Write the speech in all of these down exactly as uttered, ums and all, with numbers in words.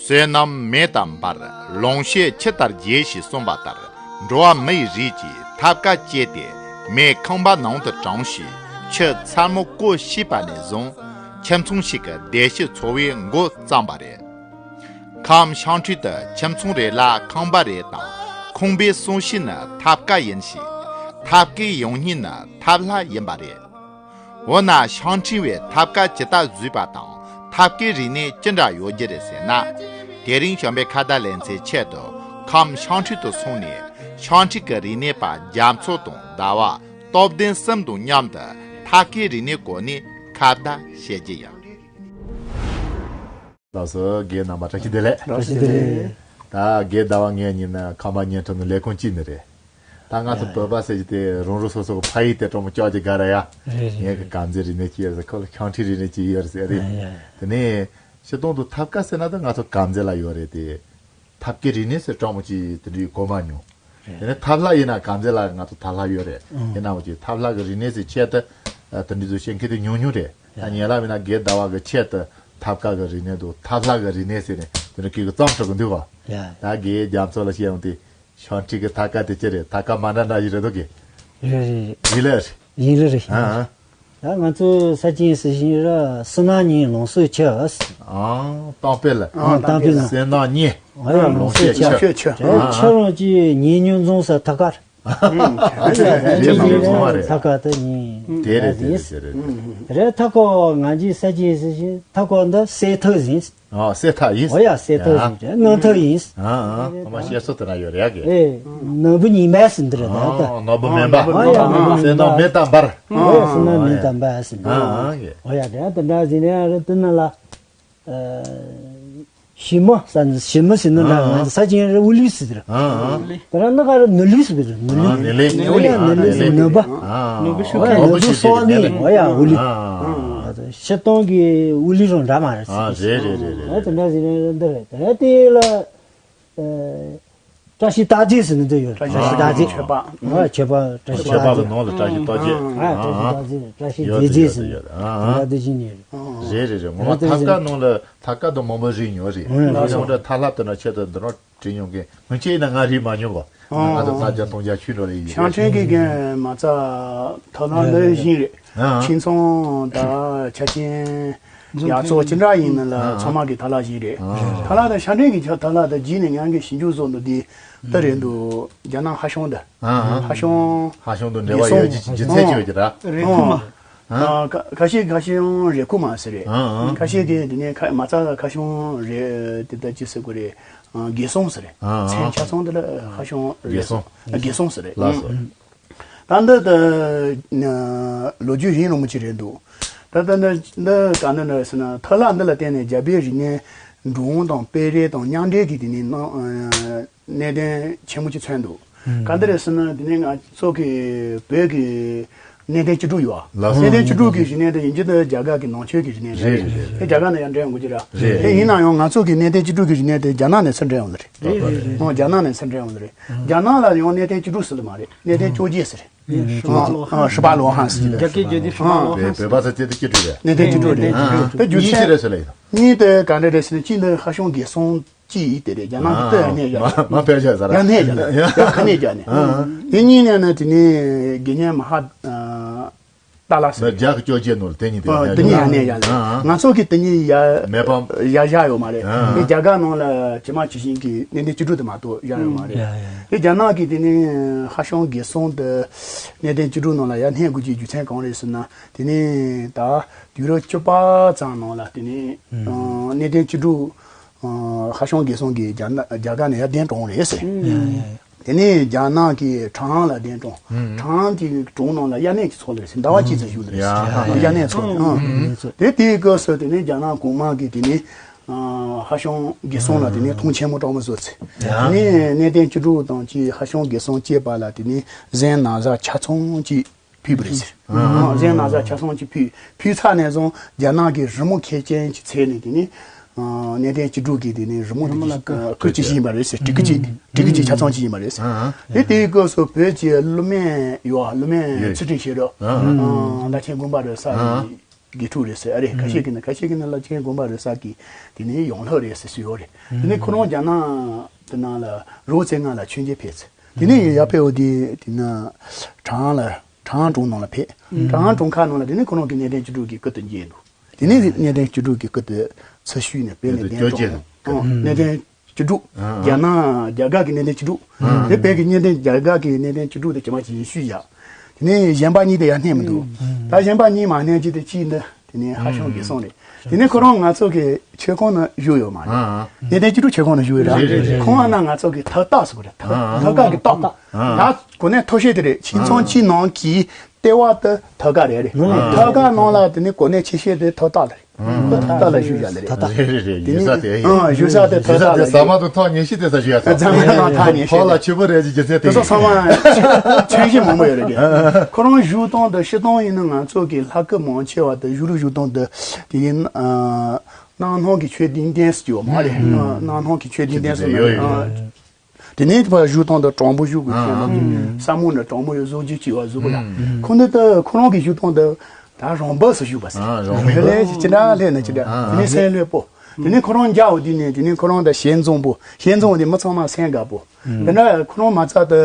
བསོད་ནམས་མེ་དང་འབར། ལོངས་སྤྱོད་ཆུ་ལྟར་རྒྱས་ཞེས་གསུངས་པ་ལྟར། འགྲོ་བ་མིའི་རིགས་ཀྱིས་ཐབ་ཀ་བཅད་དེ། མེ་ཁང་པ་ནང་དུ་དྲངས་ཤིང་། ཆུ་ཚ་མོ་བསྐོལ་ཤེས་པ་ནས་བཟུང་། ཁྱིམ་ཚང་ཞིག་གི་བདེ་སྐྱིད་འཚོ་བའི་འགོ་བརྩམས་པ་རེད། ཁམས་ཤང་ཁྲིད་དུ་ཁྱིམ་ཚང་རེ་ལ་ཁང་པ་རེ་དང་། ཁང་པའི་གསུང་བཤད་ནི་ཐབ་ཀ་ཡིན་ཞིང་། ཐབ་ཀའི་ཡང་སྙིང་ནི་ཐབ་ལྷ་ཡིན་པ་རེད། འོ་ན་ཤང་ཁྲིད་པས་ཐབ་ཀ་ཇི་ལྟར་བཟོས་པ་དང་། ཐབ་ཀའི་རིག་གནས་ཅི་འདྲ་ཡོད་རྒྱུ་རེད་ཟེར་ན། དེ་རིང་བྱམས་པའི་ཁ་བརྡ་ལེ་ཚན་ཆེད་དུ་ཁམས་ཤང་ཁྲིད་དུ་སོང་ནས། ཤང་ཁྲིད་ཀྱི་རིག་གནས་པ་རྒྱ་མཚོ་དང་ཟླ་བ། སྟོབས་ལྡན་གསུམ་དང་མཉམ་དུ་ཐབ་ཀའི་རིག་གནས་སྐོར་ནས་ཁ་བརྡ་བྱེད་རྒྱུ་ཡིན། ལགས་སོ། རྒན་རྣམ་པ་བཀྲ་ཤིས་བདེ་ལེགས། བཀྲ་ཤིས་བདེ་ལེགས། ད་རྒན་ཟླ་བ་ངའི་ཉིན་ན་ཁམས་པ་བརྙན་འཕྲིན་ནི་ལས་ཁུངས་གཅིག་ནི་རེད། ད་ང་ཚོ་ཡ་ཡ། བོད་པ་ཟེར་གྱི་དེ་རང་རང་སོ་སོ་གི་ཕ་ཡུལ་དེ་གྲོགས་མོ་ཅོག་ཅིག་ག་ར་ཡ། རེད་རེད། ངས་གི་གམ་ཟེ་རིག་གནས་ཅིག་ཡོད་ཟེར། ཁོ་ལ་ཤང་ཁྲིད་རིག་གནས་ཅིག་ཡོད་ཟེར་རེད། ཡ་ཡ། དེ་ནས་སྤྱིར་བཏང་དུ་ཐབ་ཀ་ཟེར་ན་ད་ང་ཚོ་གམ་ཟེ་ལ་ཡོད་རེད་དེ། ཐབ་ཀའི་རིག་གནས་ཟེར་གྲོགས་མོ་ཅིག་དེ་འདྲའི་གོ་མ་མྱོང་། རེད། དེ་ནས་ཐབ་ལྷ་ཡིན་ན་གམ་ཟེ་ལ་ང་ཚོ་ཐབ་ལྷ་ཡོད་རེད། ཨང་། ཡིན་ནའང་ཅིག་ཐབ་ལྷ་གི་རིག་གནས་ཟེར་ཆེད་དུ་དེ་འདྲའི་ཚོ་བཤད་མཁན་དེ་ཉུང་ཉུང་རེད། ཡ། ད་ཉེ་ལམ་ཡིན་ན་རྒན་ཟླ་བ་གི་ཆེད་དུ་ཐབ་ཀ་གི་རིག་གནས་དང་ཐབ་ལྷ་གི་རིག་གནས་ཟེར་ནས་དེ་འདྲ་སྐད་གི་བརྩམས་འགྲོ་གི་འདུག་ག། ཡ། ད་རྒན་རྒྱ་མཚོ་ལ་བཤད་ཡོང་དུས། ཤང་ཁྲིད་ཀྱི་ཐབ་ཀ་དེ་ཅི་རེད། ཐབ་ཀ་མ་འདྲ་འདྲ་ཞིག་རེད་འདུག་གི། རེད་རེད། ཡིན་ལེ་རེད། ཡིན་ལེ་རེད། ཨ་ཨ། ད་ང་ཚོ་ས་ཆེན་ཟེར་བཞིན་ར་བསོད་ནམས་ཉིད་ལོངས་སྤྱོད་ཆུ། ཨང་། གཏམ་དཔེ་ལ། ཨང་། གཏམ་དཔེ་ལ། བསོད་ནམས་ཉིད། ཨ་ཡ་ལོངས་སྤྱོད་ཆུ། ཆུ་ཆུ། ཨ་ཨ། ཆུ་རང་གི་ཉེ་ཉོན་འཛོམས་ས་ཐབ་ཀ་རེད། རེད་ལ་རེད་ལ་ཚང་མ་རེད། ཐབ་ཀ་དེ་ཉིད། དེ་རེད་དེ་རེད་དེ་རེད། རེད། ཐབ་ཀ་ང་ཚོའི་ས་ཆེན་ཟེར་བཞིན་ཐབ་ཀ་འདི་སེ་ཐབ་ཡིན། ཨ། སེ་ཐབ་ཡིན། འོ་ཡ། སེ་ཐབ་ཡིན། ཨ། ངང་ཐབ་ཡིན། ཨ་ཨ། ཨ་མ་བཤད་སྲོལ་དེ་ན་ཡོད་རེད་ཡ་གི། ཨེ། ནོར་བུ་ཉི་མ་ཟེར་འདི་རེད་ད། ཨ། ནོར་བུ་མེ་འབར། ཨ་ཡ། ནོར་བུ་མེ་འབར། བསོད་ནམས་མེ་དང་འབར། ཨོ་ཡ། བསོད་ནམས་མེ་དང་འབར་ཟེར་འདི། ཨ་ཨ་གི། ཨོ་ཡ། དེ་ཡང་དེ་འདྲ་ཟེར་ནས་ཡང་རེད། དེ་ན་ལ། ཨ། ཞི་མོ་ཟེར་ནི། ཞི་མོ་ཟེར་ནི་ལ། ཨ་ཨ། ང་ཚོ་ས་ཆེན་རེད། ཨུ་ལུ་ཟེར་དེ་རེད། ཨ་ཨ། དེ་ར་ནི་ག་རེ། ནུ་ལུ་ཟེར་དེ་རེད། ནུ་ལུ། ཨ། ནུ་ལུ། ཨོ་ཡ། ནུ་ལུ་ཟེར། ནུ་བ། ཨ་ཨ། ནུ་བུ་ཤུགས་ཁྱད་ནུ་ལུ། ཨོ་ཡ། ཨུ་ལུ། ཨ་ཨ། སྤྱིར་བཏང་གི་ཨུ་ལུ་རང་འདྲ་མ་རེད། ཨ། རེད་རེད་རེད་རེད། ཨ། དེ་འདྲ་ཟེར་ནས་འདི་རེད། དེ་ནས་དེ་ལ། ཨ། བཀྲ་ཤིས་རྟགས་བརྒྱད་ཟེར་ནི་འདི་ཡོད། བཀྲ་ཤིས་རྟགས་བརྒྱད། མཆོད་པ། ཨ། མཆོད་པ། བཀྲ་ཤིས་རྟགས་བརྒྱད། མཆོད་པ་གི་ནང་ལ་བཀྲ་ཤིས་རྟགས་བརྒྱད། ཨ། བཀྲ་ཤིས་རྟགས་བརྒྱད། ཨ། བཀྲ་ཤིས་རྟགས་བརྒྱད་ཟེར་ནི། ཡོད་ཡོད། ཨ་ཨ། འདི་འདྲ་འདི་བཞིན་ཡོད། རེད་རེད་རེད། ངོ་མ་ཐབ་ཀ་ནང་ལ་ཐབ་ཀ་དང་མང་པོ་རིགས་ཡོད་རེད། ཨ། ཡང་འདྲ་ཐབ་ལྷ་དེ་འདྲ་ཆེད་དུ་འདི་རང་བྲིས་མྱོང་མཁན། སྔོན་ཆད་ཡིན་ན་ང་རིག་མ་མྱོང་གོ། ང་ཚོ་ཨ། ཐབ་བརྒྱ་སྟོང་བརྒྱ་ཆུད་འགྲོ་ལེ་ཡིན། ཤང་ཁྲིད་ཀྱི་རྒན་མ་རྩ་ཐབ་ལྷ་འདི་བཞིན་རེད། ཨ། ཁྱིམ་ཚང་དང་ཆ་རྐྱེན་ཡག་བཙོག་ཅི་འདྲ་ཡིན་ན་ལ། ཨ། ཚང་མ་གི་ཐབ་ལྷ་བཞིན་རེད། ཨ། ཐབ་ལྷ་དང་ཤང་ཁྲིད་ཀྱི་ཆ་ཐབ་ལྷ་དང་རྗེས་ནས་ང་གི་ཞིབ་འཇུག་བཟོ་འདུག་དེ་ལྟ་རེད་འདུག་རྒྱ་ནག་ཧ་ཤང་དང་། ཨ། ཧ་ཤང་། ཧ་ཤང་དང་འབྲེལ་བ་ཡོད་ཀྱི་རྒྱུ་མཚན་ཅི་ཡོད་ཀྱི་ར། རེད་ཁུ་མ། ཨ། ཁ་ཁ་ཤས་ཁ་ཤས་རེད་ཁུ་མ་ཟེར་རེད། ཨ་ཨ། ཁ་ཤས་དེ་དེ་ནས་ཁ་མ་རྩ་ཁ་ཤང་རེད། དེ་ལྟ་ཅི་ཟེར་དགོས་རེད། ཨ། དགེ་སོང་ཟེར་རེད། ཨ་ཨ། མཚན་ཆ་ཚང་དེ་ལ་ཧ་ཤང་རེད། དགེ་སོང་། དགེ་སོང་ཟེར་རེད། ལགས་སོ། ད་འདི་ད་ལོ་རྒྱུས་རིང་རིང་མོ་ཅིག་རེད་འདུག་ད་ད་འདི་འདི་ག་འདི་འདྲ་ཟེར་ན། ཐབ་ལྷ་འདི་ལ་བརྟེན་ནས་རྒྱ་བོད་རིག་གནས་འགྲོ་འོང་དང་སྤེལ་རེས་དང་མཉམ་འབྲེལ་གྱི་དེ་ནས་གནད་དོན་ཆེན་མོ་ཅིག་མཚོན་འདུག་ག་འདི་རེད་ཟེར་ན། དེ་ནས་ང་ཚོ་གི་བོད་ཀྱི་གནས་བརྟན་བཅུ་དྲུག་ཡོད་ཨ། ལགས་སོ། གནས་བརྟན་བཅུ་དྲུག་གི་རིག་གནས་དེ་ཡིན་གཅིག་ད་རྒྱ་གར་གྱི་ནང་ཆོས་ཀྱི་རིག་གནས་རེད། རེད་རེད་རེད། དེ་རྒྱ་གར་ནང་ཡང་འདྲེན་ཡོང་གི་རེད། རེད། དེ་ཡིན་ན་ཡང་ང་ཚོ་གི་གནས་བརྟན་བཅུ་དྲུག་གི་རིག་གནས་དེ་རྒྱ་ནག་ནས་ཚུར་འདྲེན་ཡོང་ལེ་རེད། རེད་རེད་རེད། ཨོ། རྒྱ་ནག་ནས་ཚུར་འདྲེན་ཡོང་ལེ་རེད། རྒྱ་ནག་ལ་ཡང་གནས་བརྟན་བཅུ་དྲུག་ཟེར་ལེ་མ་རེད། གནས་བརྟན་བཅོ་བརྒྱད་ཟེར་རེད། ཨ། ཨ། ཧྲི་པ་ལོ་ཧན་ཟེར་རྒྱ་སྐད་བརྗོད་དུས་ཧྲི་པ་ལོ་ཧན། བོད་པ་ཚོ་སྐད་དུ་སྐད་དུ་རེད། གནས་བརྟན་བཅུ་དྲུག་རེད། ཨ། ཨ། དེ་རྒྱུ་མཚན་གཉིས་ཅི་རེད་ཟེར་ལེ་ཡིན། གཉིས་དེ་ག་འདྲ་རེད་ཟེར་ན། གཅིག་འདི་ཧ་ཤང་དགེ་སོང་གཅིག་ཡིན་དེ་རེད། རྒྱ་ནག་གི་ཏི་ཨ་ནེ་ཡ་མ་མ་ཕལ་ཆེར་ཟ་ར། ཡ་ནེ་ཡ་ཡ་ཁ་ནེ་རྒྱ་ནེ། ཨ། ཨ། དེ་གཉིས་ནས་ནི་དེ་ནས་དགེ་བསྙེན་མ་ཧ་ཏཱ་ལ་ཟེར། རྒྱ་གི་བཅོ་བརྒྱད་ནོར་དེ་གཉིས་དེ། ཨ། དེ་གཉིས་ཡ་ནེ་ཡ་ལ། ཨ། ང་ཚོ་གི་དེ་གཉིས་ཡ་མེད་པ་ཡ་བཞག་ཡོད་མ་རེད། ཨ། དེ་རྒྱ་གར་ནང་ལ་ཇི་མ་ཇི་བཞིན་གྱི་གནས་བརྟན་བཅུ་དྲུག་དེ་མ་གཏོགས་བཞག་ཡོད་མ་རེད། ཡ་ཡ། དེ་རྒྱ་ནག་གི་དེ་ནས་ཧ་ཤང་དགེ་སོང་དེ་གནས་བརྟན་བཅུ་དྲུག་ནང་ལ་ཡ་ནེ་དགོས་ཀྱི་རྒྱུ་མཚན་གང་རེད་ཟེར་ན། དེ་ནས་ད་དུས་རབས་བཅུ་པ་ཙམ་ནང་ལ་དེ་ནས་ཨ་གནས་བརྟན་བཅུ་དྲུག་ཨ་ཧ་ཤང་དགེ་སོང་གིས་རྒྱ་ནག་རྒྱ་གར་ནས་ཡར་གདན་དྲངས་རེད་ཟེར། ཡ་ཡ་ཡ། དེ་ནས་རྒྱ་ནག་གིས་ཁྲང་ལ་གདན་དྲངས། ཁྲང་གི་གྲོང་ནང་ལ་དབྱར་གནས་ཀྱི་ཚོགས་ལ་རེད་ཟེར། ཟླ་བ་གཅིག་ཙམ་བཞུགས་ལ་རེད་ཟེར། ཡ་ཡ། དབྱར་གནས་ཚོགས། ཨ། དེ་དེའི་སྐབས་སུ་དེ་ནས་རྒྱ་ནག་གོང་མ་གིས་དེ་ནས་ཨ་ཧ་ཤང་དགེ་སོང་ལ་དེ་ནས་མཐོང་ཆེན་མོ་དྲག་མོ་བཟོས་ཚེ། ཡ། དེ་ནས་གནས་བརྟན་བཅུ་དྲུག་དང་གཅིག་ཧ་ཤང་དགེ་སོང་བཅས་པ་ལ་དེ་ནས་གཟན་ན་བཟའ་ཆ་ཚང་གཅིག་ཕུལ་བ་རེད་ཟེར། ཨ། གཟན་ན་བཟའ་ཆ་ཚང་གཅིག་ཕུལ། ཕུལ་ཚར་ནས་བཟུང་རྒྱ་ནག་གི་རི་མོ་མཁས་ཅན་གྱི་ཚད་ནས་དེ་ནས་ཨ་གནས་བརྟན་བཅུ་དྲུག་གི་དེ་ནས་རི་མོ་དེ་རི་མོ་ལ་གི་བཀོད་ཀྱི་ཡིན་པ་རེད་ཟེར། བྲིས་ཀྱི་བྲིས་ཀྱི་ཆ་ཚང་གཅིག་ཡིན་པ་རེད་ཟེར། ཨ། དེ་དེའི་སྐབས་སུ་བོད་ཀྱི་ཀླུ་སྨན་ཡོད། ཀླུ་སྨན་ཡོད། ཚུལ་ཁྲིམས་ཤེས་རབ། ཨ། ཨ་བླ་ཆེན་དགོན་པ་རུ་ས། ཨ། དགེ་ཕྲུག་རེད་ཟེར་ཨ་རེད། ཁ་ཤས་ཀྱིས་ནི་ཁ་ཤས་ཀྱིས་ནི་བླ་ཆེན་དགོན་པ་རེད་ས་གི་དེ་ནས་ཡོང་ལྷག་རེད་ཟེར་ཞུ་ཡོད་རེད། དེ་ནས་ཁོ་རང་རྒྱ་ནག་དེ་ནང་ལ་རོགས་བཙལ་ང་ལ་མཆོད་མཇལ་ཕེབས་ཚེ་དེ་ནས་ཡར་ཕེབས་འོ་དེ་དེ་ནས་གྲང་ལ་གྲང་གྲོང་ནང་ལ་ཕེབས། གྲང་གྲོང་ཁ་ནང་ལ་དེ་ནས་ཁོ་རང་གི་གནས་བརྟན་བཅུ་དྲུག་གི་སྐུ་དེ་མཇལ་འདུག་དེ་ནས་གནས་བརྟན་བཅུ་དྲུག་གི་སྐུ་དེ་ཚུར་བཤུས་ནས་དཔེ་གནས་བརྟན་སྐྱོང་གནས་བརྟན་བཅུ་དྲུག་རྒྱ་ནག་རྒྱ་གར་གྱི་གནས་བརྟན་བཅུ་དྲུག་དེ་བོད་ཀྱི་གནས་བརྟན་རྒྱ་གར་གྱི་གནས་བརྟན་བཅུ་དྲུག་དེ་ཇི་མ་ཇི་བཞིན་བཤུས་བཞག་དེ་ནས་གཞན་པ་གཉིས་དེ་ཡར་བསྣན་མི་འདུག་ད་གཞན་པ་གཉིས་མ་བསྣན་ཅིག་དེ་གཅིག་འདི་དེ་ནས་ཧ་ཤང་དགེ་སོང་རེད། དེ་ནས་ཁོ་རང་ང་ཚོ་གི་མཆོད་ཁང་ནང་བཞུགས་ཡོད་མ་རེད། གནས་བརྟན་བཅུ་དྲུག་མཆོད་ཁང་ནང་བཞུགས་ཡོད་རེད། ཁོང་ཨ་ན་ང་ཚོ་གི་ཐག་བཏགས་ཟེར་གོ་རེད། ཐག་ཐག་ཀ་གི་བཏགས། ད་གོ་གནས་མཐོ་ཤོས་དེ་རེད། ཁྱིམ་ཚང་གཅིག་ནང་གི་ལྟེ་བ་དེ་ཐག་ཀ་རེད་རེད། ཐག་ཀ་ནང་ལ་དེ་ནས་གོ་གནས་ཆེ་ཤོས་དེ་ཐག་བཏགས་རེད། ཐག་བཏགས་ལ་བཞུགས་བཞག་ལེ་རེད། རེད་རེད་རེད། ཡུལ་ས་དེ་ཡིན། ཨ་བཞུགས་ས་དེ་ཐག་ཡུལ་ས་བཏགས་དེ་ལ་ཟ་མ་དང་ཐག་ཉེ་ཤོས་དེ་ས་བཞུགས་ཡ་ས། འཛམ་གླིང་ནང་ཐག་ཉེ་ཤོས་ཕོ་ལ་ཆུ་བུར་རེད་ཀྱི་རྒྱུ་མཚན་དེ་དེ་ཚོ་ཚང་མ་ཆོས་གཞི་མང་པོ་ཡོད་རེད་དེ། ཁོ་རང་བཞུགས་སྟངས་དང་ཤི་སྟངས་ཡིན་ན་ང་ཚོ་གི་ལྷ་སྐུ་མང་ཆེ་བ་དེ་བཞུགས་རིགས་བཞུགས་སྟངས་དེ་དེ་ཡིན། ཨ་སྣང་སྣང་གི་ཆོས་བདུན་ལྡན་ཟེར་གྱི་ཡོད་མ་རེད། ཨ་སྣང་སྣང་གི་ཆོས་བདུན་ལྡན་ཟེར་ཡོད་ཡོད་ཡོད། དེ་ནས་ཕར་བཞུགས་སྟངས་དང་དྲང་པོ་བཞུགས་དགོས་ཁྱེད་རྣམས་ཀྱི་ས་མོ་ནི་དྲང་མོ་ཡོད་གཟུགས་ཅི་བྱས་པ་གཟུགས་པོ་ལ། ཁོ་འདི་ལྟ་ཁོ་རང་གི་བཞུགས་སྟངས་འདི་ད་རང་འབབ་སུ་བཞུགས་པ་ཟེར། ལྷོད་ལྷོད་ཅི་འདྲ་ལྷོད་ན་ཅི་འདྲ་དེ་ནས་སེམས་ལྷོད་པོ། དེ་ནས་ཁོ་རང་རྒྱ་འོ་དེ་ནས་དེ་ནས་ཁོ་རང་ད་ཞལ་འཛོམས་པོ། ཞལ་འཛོམས་འོ་དེ་མི་ཚང་མ་སེམས་དགའ་པོ། དེ་འདྲ་ཁོ་རང་མ་རྩ་དུ་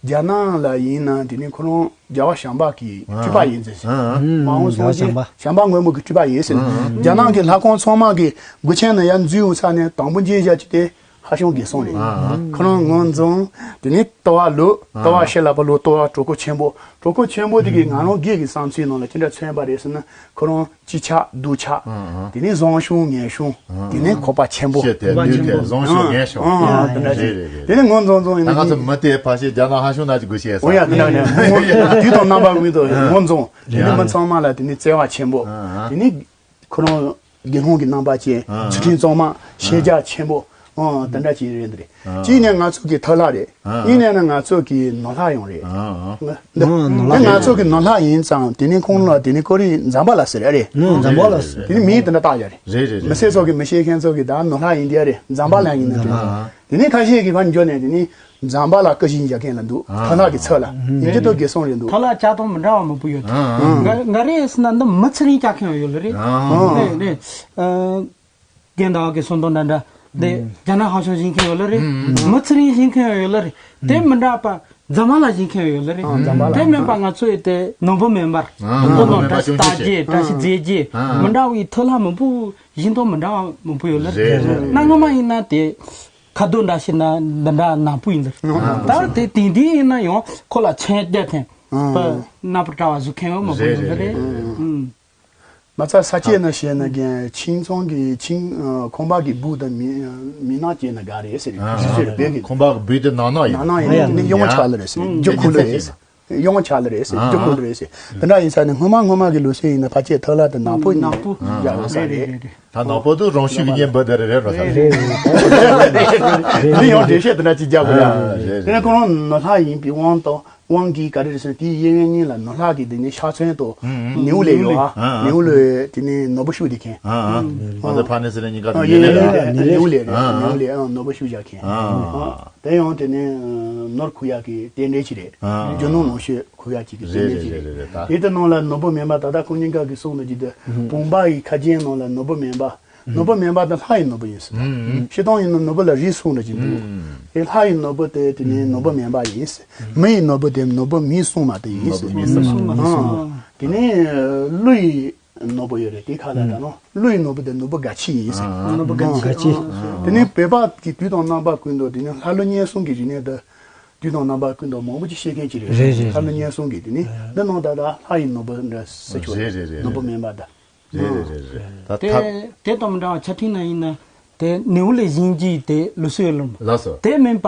རྒྱ་ནག་ལ་ཡིན་ན་དེ་ནས་ཁོ་རང་རྒྱལ་བ་བྱམས་པ་གི་སྤྲུལ་པ་ཡིན་ཟེར། མ་འོངས་སངས་རྒྱས་བྱམས་པ་མགོན་པོ་གི་སྤྲུལ་པ་ཡིན་ཟེར། རྒྱ་ནག་གི་ལྷ་ཁང་ཚང་མ་གི་སྒོ་ཆེན་ནང་ཡར་འཛུལ་འོང་ས་ནས་དང་པོ་མཇལ་བཞག་ཅིག་དེ། ཧ་ཤང་དགེ་སོང་རེད། ཁོ་རང་ངོས་འཛིན། དེ་ནས་ལྟ་བ་ལོ་ལྟ་བ་ཤེས་ལ་པ་ལོ་ལྟ་བ་གྲོགས་པོ་ཆེན་པོ། གྲོགས་པོ་ཆེན་པོ་དེ་གིས་ང་རང་སྒེར་གྱི་བསམ་ཚུལ་ནང་ལ་ཅི་འདྲ་མཚོན་པ་རེད་ཟེར་ན། ཁོ་རང་སྤྱི་ཆགས་སྡུག་ཆགས། དེ་ནས་བཟང་ཤོས་ངན་ཤོས། དེ་ནས་ཁོག་པ་ཆེན་པོ། ཤེས་ཏེ་ལུས་ཏེ་བཟང་ཤོས་ངན་ཤོས། དེ་འདྲ་ཅིག་རེད་རེད་རེད། དེ་ནས་ངོས་འཛིན་འཛིན་ཡིན་ན་ང་ཚོ་མི་དེ་ཕ་ཤེས་རྒྱ་ནག་ཧ་ཤང་ན་ཅིག་དགོས་ཤེས་ས། འོ་ཡ་དེ་འདྲ་ཡིན་ན་དུས་དང་རྣམ་པ་ཀུན་ཏུ་ངོས་འཛིན། དེ་ནས་མི་ཚང་མ་ལ་དེ་ནས་བརྩེ་བ་ཆེན་པོ། དེ་ནས། ཁོ་རང་དགེ་སློང་གི་རྣམ་པ་ཅན། ཨ། ཚུལ་ཁྲིམས་གཙང་མ། ཨ། ཤེས་རྒྱ་ཆེན་པོ། ཨ། དེ་འདྲ་ཅིག་རེད་འདི་རེད། ཨ། གཅིག་ནས་ང་ཚོ་གི་ཐར་ལྷ་རེད། ཨ། གཉིས་ནས་ནི་ང་ཚོ་གི་ནོར་ལྷ་ཡང་རེད། ཨ། ང་འདི་ཨ་ནོར་ལྷ་ཨ་ང་ཚོ་གི་ནོར་ལྷ་ཡིན་ཙང་དེ་ནི་ཁོང་ལ་དེ་ནི་ཀོ་རི་འཛམ་བྷ་ལ་ཟེར་ཨ་རེད། ཨ་འཛམ་བྷ་ལ་ཟེར། དེ་ནི་མིང་དེ་འདྲ་བཏགས་ཡ་རེད། རེད་རེད་རེད། མི་སེར་ཚོ་གི་མི་ཤེས་མཁན་ཚོ་གི་ད་ནོར་ལྷ་ཡིན་དེ་ཨ་རེད། འཛམ་བྷ་ལ་ཡིན་ནི་འཛམ་བྷ་རེད། ལ། དེ་ནས་ཁ་ཤས་ཀྱིས་ཕར་འགྱོ་ནས་དེ་ནས་འཛམ་བྷ་ལ་སྐུ་བཞེངས་རྒྱག་མཁན་ལ་འདུག་ཨ། ཐར་ལྷ་གི་ཚབ་ལ་ཡིན་གྱི་འདུག་དགེ་སོང་རེད་འདུག་ཐར་ལྷ་བྱ་སྟངས་མི་འདྲ་བ་མང་པོ་ཡོད། ཨ། ང་ང་རེ་ཟེར་ན་འདི་མི་ཚེ་རིང་བྱ་མཁན་ཡོད་ལ་རེད། ཨ། རེད་རེད། ཨ། རྒན་ཟླ་བ་གི་གསུང་དོན་འདྲ་འདྲ་དེ་རྒྱ་ནག་ཧ་ཤང་བཞེངས་མཁན་ཡོད་ལ་རེད། མི་ཚེ་རིང་བཞེངས་མཁན་ཡོད་ལ་རེད། དེ་མི་འདྲ་བ་འཛམ་བྷ་ལ་བཞེངས་མཁན་ཡོད་ལ་རེད། ཨ་འཛམ་བྷ་ལ། དེ་མིན་པ་ང་ཚོའི་དེ་ནོར་བུ་མེ་འབར། ཨ་ཁོ་ནོར་བུ་མེ་འབར་ལྟ་ཅུང་ཅུང་ཅེས་བཀྲ་ཤིས་མཛེས་ཅེས་ཨ་མི་འདྲ་བའི་ཐར་ལྷ་མང་པོ་བཞེངས་སྟངས་མི་འདྲ་བ་མང་པོ་ཡོད་ལ་རེད། རེད་རེད་རེད། གནའ་སྔ་མ་ཡིན་ན་དེ། ཁ་རྡོ་འདྲ་ཞིག་ན་འདི་འདྲ་ནག་པོ་ཡིན་འདིར། ད་དེ་དེང་དུས་ཡིན་ན་ཡང་ཁོ་ལ་མཚན་བརྒྱབ་ཐེངས། པ་ནག་པོ་བཀྲ་བ་བཟོ་མཁན་ཡང་མང་པོ་ཡོད་ལ་རེད། མ་རྩ་ས་སྐྱེས་ན་བཤད་ན་རྒན་ཁྱིམ་ཚང་གི་ཁྱིམ་ཁང་པ་གི་སྦུག་དང་མི་མི་ནག་སྐྱེས་ན་དགའ་རེད་ཟེར་རེད། ཁྱི་ཟེར་བོད་ཀྱི་ཁང་པ་གི་སྦུག་དེ་ནག་ནག་ཡིན་ནག་ནག་ཡིན་ནི་གཡོན་ཆགས་ལ་རེད་ཟེར་རྒྱུ་ཁུ་ལ་རེད་ཟེར། གཡོན་ཆགས་ལ་རེད་ཟེར་རྒྱུ་ཁུ་ལ་རེད་ཟེར། དེ་འདྲ་ཡིན་ས་ནི་སྔོན་མ་སྔོན་མ་གི་ལོ་སེ་ཡིན་ན་ཕལ་ཆེར་ཐར་ལྷ་དེ་ནག་པོ་ནག་པོ་ཡག་ས་རེད། ད་ནག་པོ་དུ་རང་ཤུགས་ཀྱི་གཉེན་འབུ་དེ་རེད་རེད་རོ་ས་རེད། འདི་ཡང་འགྲེལ་བཤད་དེ་འདྲ་ཅིག་རྒྱག་དགོས་ཡ། དེ་ནས་ཁོ་རང་ནོར་ལྷ་ཡིན་པའི་དབང་དང་དབང་གིས་ག་རེ་རེད་ཟེར་ན་དེའི་གཡས་གཡོན་གཉིས་ལ་ནོར་ལྷ་གི་དེ་ནས་ཕྱག་མཚན་དང་ནེའུ་ལེ་ཡོད་ཨ། ནེའུ་ལེ་དེ་ནས་ནོར་བུ་ཤུགས་དེ་མཁན། ཨ་ཨ། ཨ་ད་ཕ་ནས་ཟེར་ན་གཉིས་ཀ་ཡེ་ཡེ་ཡེ་ནེའུ་ལེ་རེད། ཨ་ཨ། ནེའུ་ལེ་ཨ་ནོར་བུ་ཤུགས་བཞག་མཁན། ཨ་ཨ། དེ་ཡང་དེ་ནས་ནོར་ཁུ་ཡག་གི་རྟེན་འབྲེལ་ཅི་རེད། ཨ་ཨ། རྒྱུ་ནོར་ལོངས་སྤྱོད་ཁུ་ཡག་ཅིག་གི་རྟེན་འབྲེལ་ཅི་རེད། རེད་རེད་རེད་ད། དེ་ལྟ་ནང་ལ་ནོར་བུ་མེ་འབར་ད་ལྟ་ཁོང་གཉིས་ཀ་གི་གསུང་ནང་གི་དེ་བུམ་པ་ཡི་ཁ་རྒྱན་ནང་ལ་ནོར་བུ་མེ་འབར། ནོར་བུ་མེ་འབར་དེ་ལྷ་ཡི་ནོར་བུ་ཡིན་ཟེར། ཤི་སྟངས་ཡིན་ན་ནོར་བུ་ལ་རིགས་གསུམ་འདྲ་ཅིག་འདུག་དེ་ལྷ་ཡི་ནོར་བུ་དེ་དེ་ནས་ནོར་བུ་མེ་འབར་ཡིན་ཟེར། མི་ཡི་ནོར་བུ་དེ་ནོར་བུ་མིང་གསུམ་མ་དེ་ཡིན་ཟེར། ནོར་བུ་མིང་གསུམ་མ་དེ་ཡིན་ཟེར། དེ་ནས་ཀླུ་ཡི་ནོར་བུ་ཡོད་རེད། དེ་ཁ་ལ་ད་ནོ་ཀླུ་ཡི་ནོར་བུ་དེ་ནོར་བུ་དགའ་ཆེ་ཡིན་ཟེར། ནོར་བུ་དགའ་ཆེ། དེ་ནས་བོད་པ་གི་དུས་དང་རྣམ་པ་ཀུན་ཏུ་དེ་ནས་ལྷ་ཀླུ་གཉན་གསུམ་གྱི་རིག་གནས་དེ་དུས་དང་རྣམ་པ་ཀུན་ཏུ་མང་པོ་ཅིག་བཤད་མཁན་ཅིག་རེད། རེད་རེད། ལྷ་ཀླུ་གཉན་གསུམ་གྱི་དེ་ནས་འདི་ནང་ད་ལྟ་ལྷ་ཡི་ནོར་བུ་འདྲ་ཟེར་ཆོག་རེད་རེད་རེད། ནོར་བུ་མེ་འབར་དེ། རེད་རེད་རེད་རེད། ད་དེ་ཐབས། དེ་དང་མི་འདྲ་བ་ཆ་འཕྲིན་ན་ཡིན་ན་དེ་ནེའུ་ལེ་བཞེངས་རྒྱུ་དེ་ལུགས་སྲོལ་ལོ། ལགས་སོ། དེ་མིན་པ།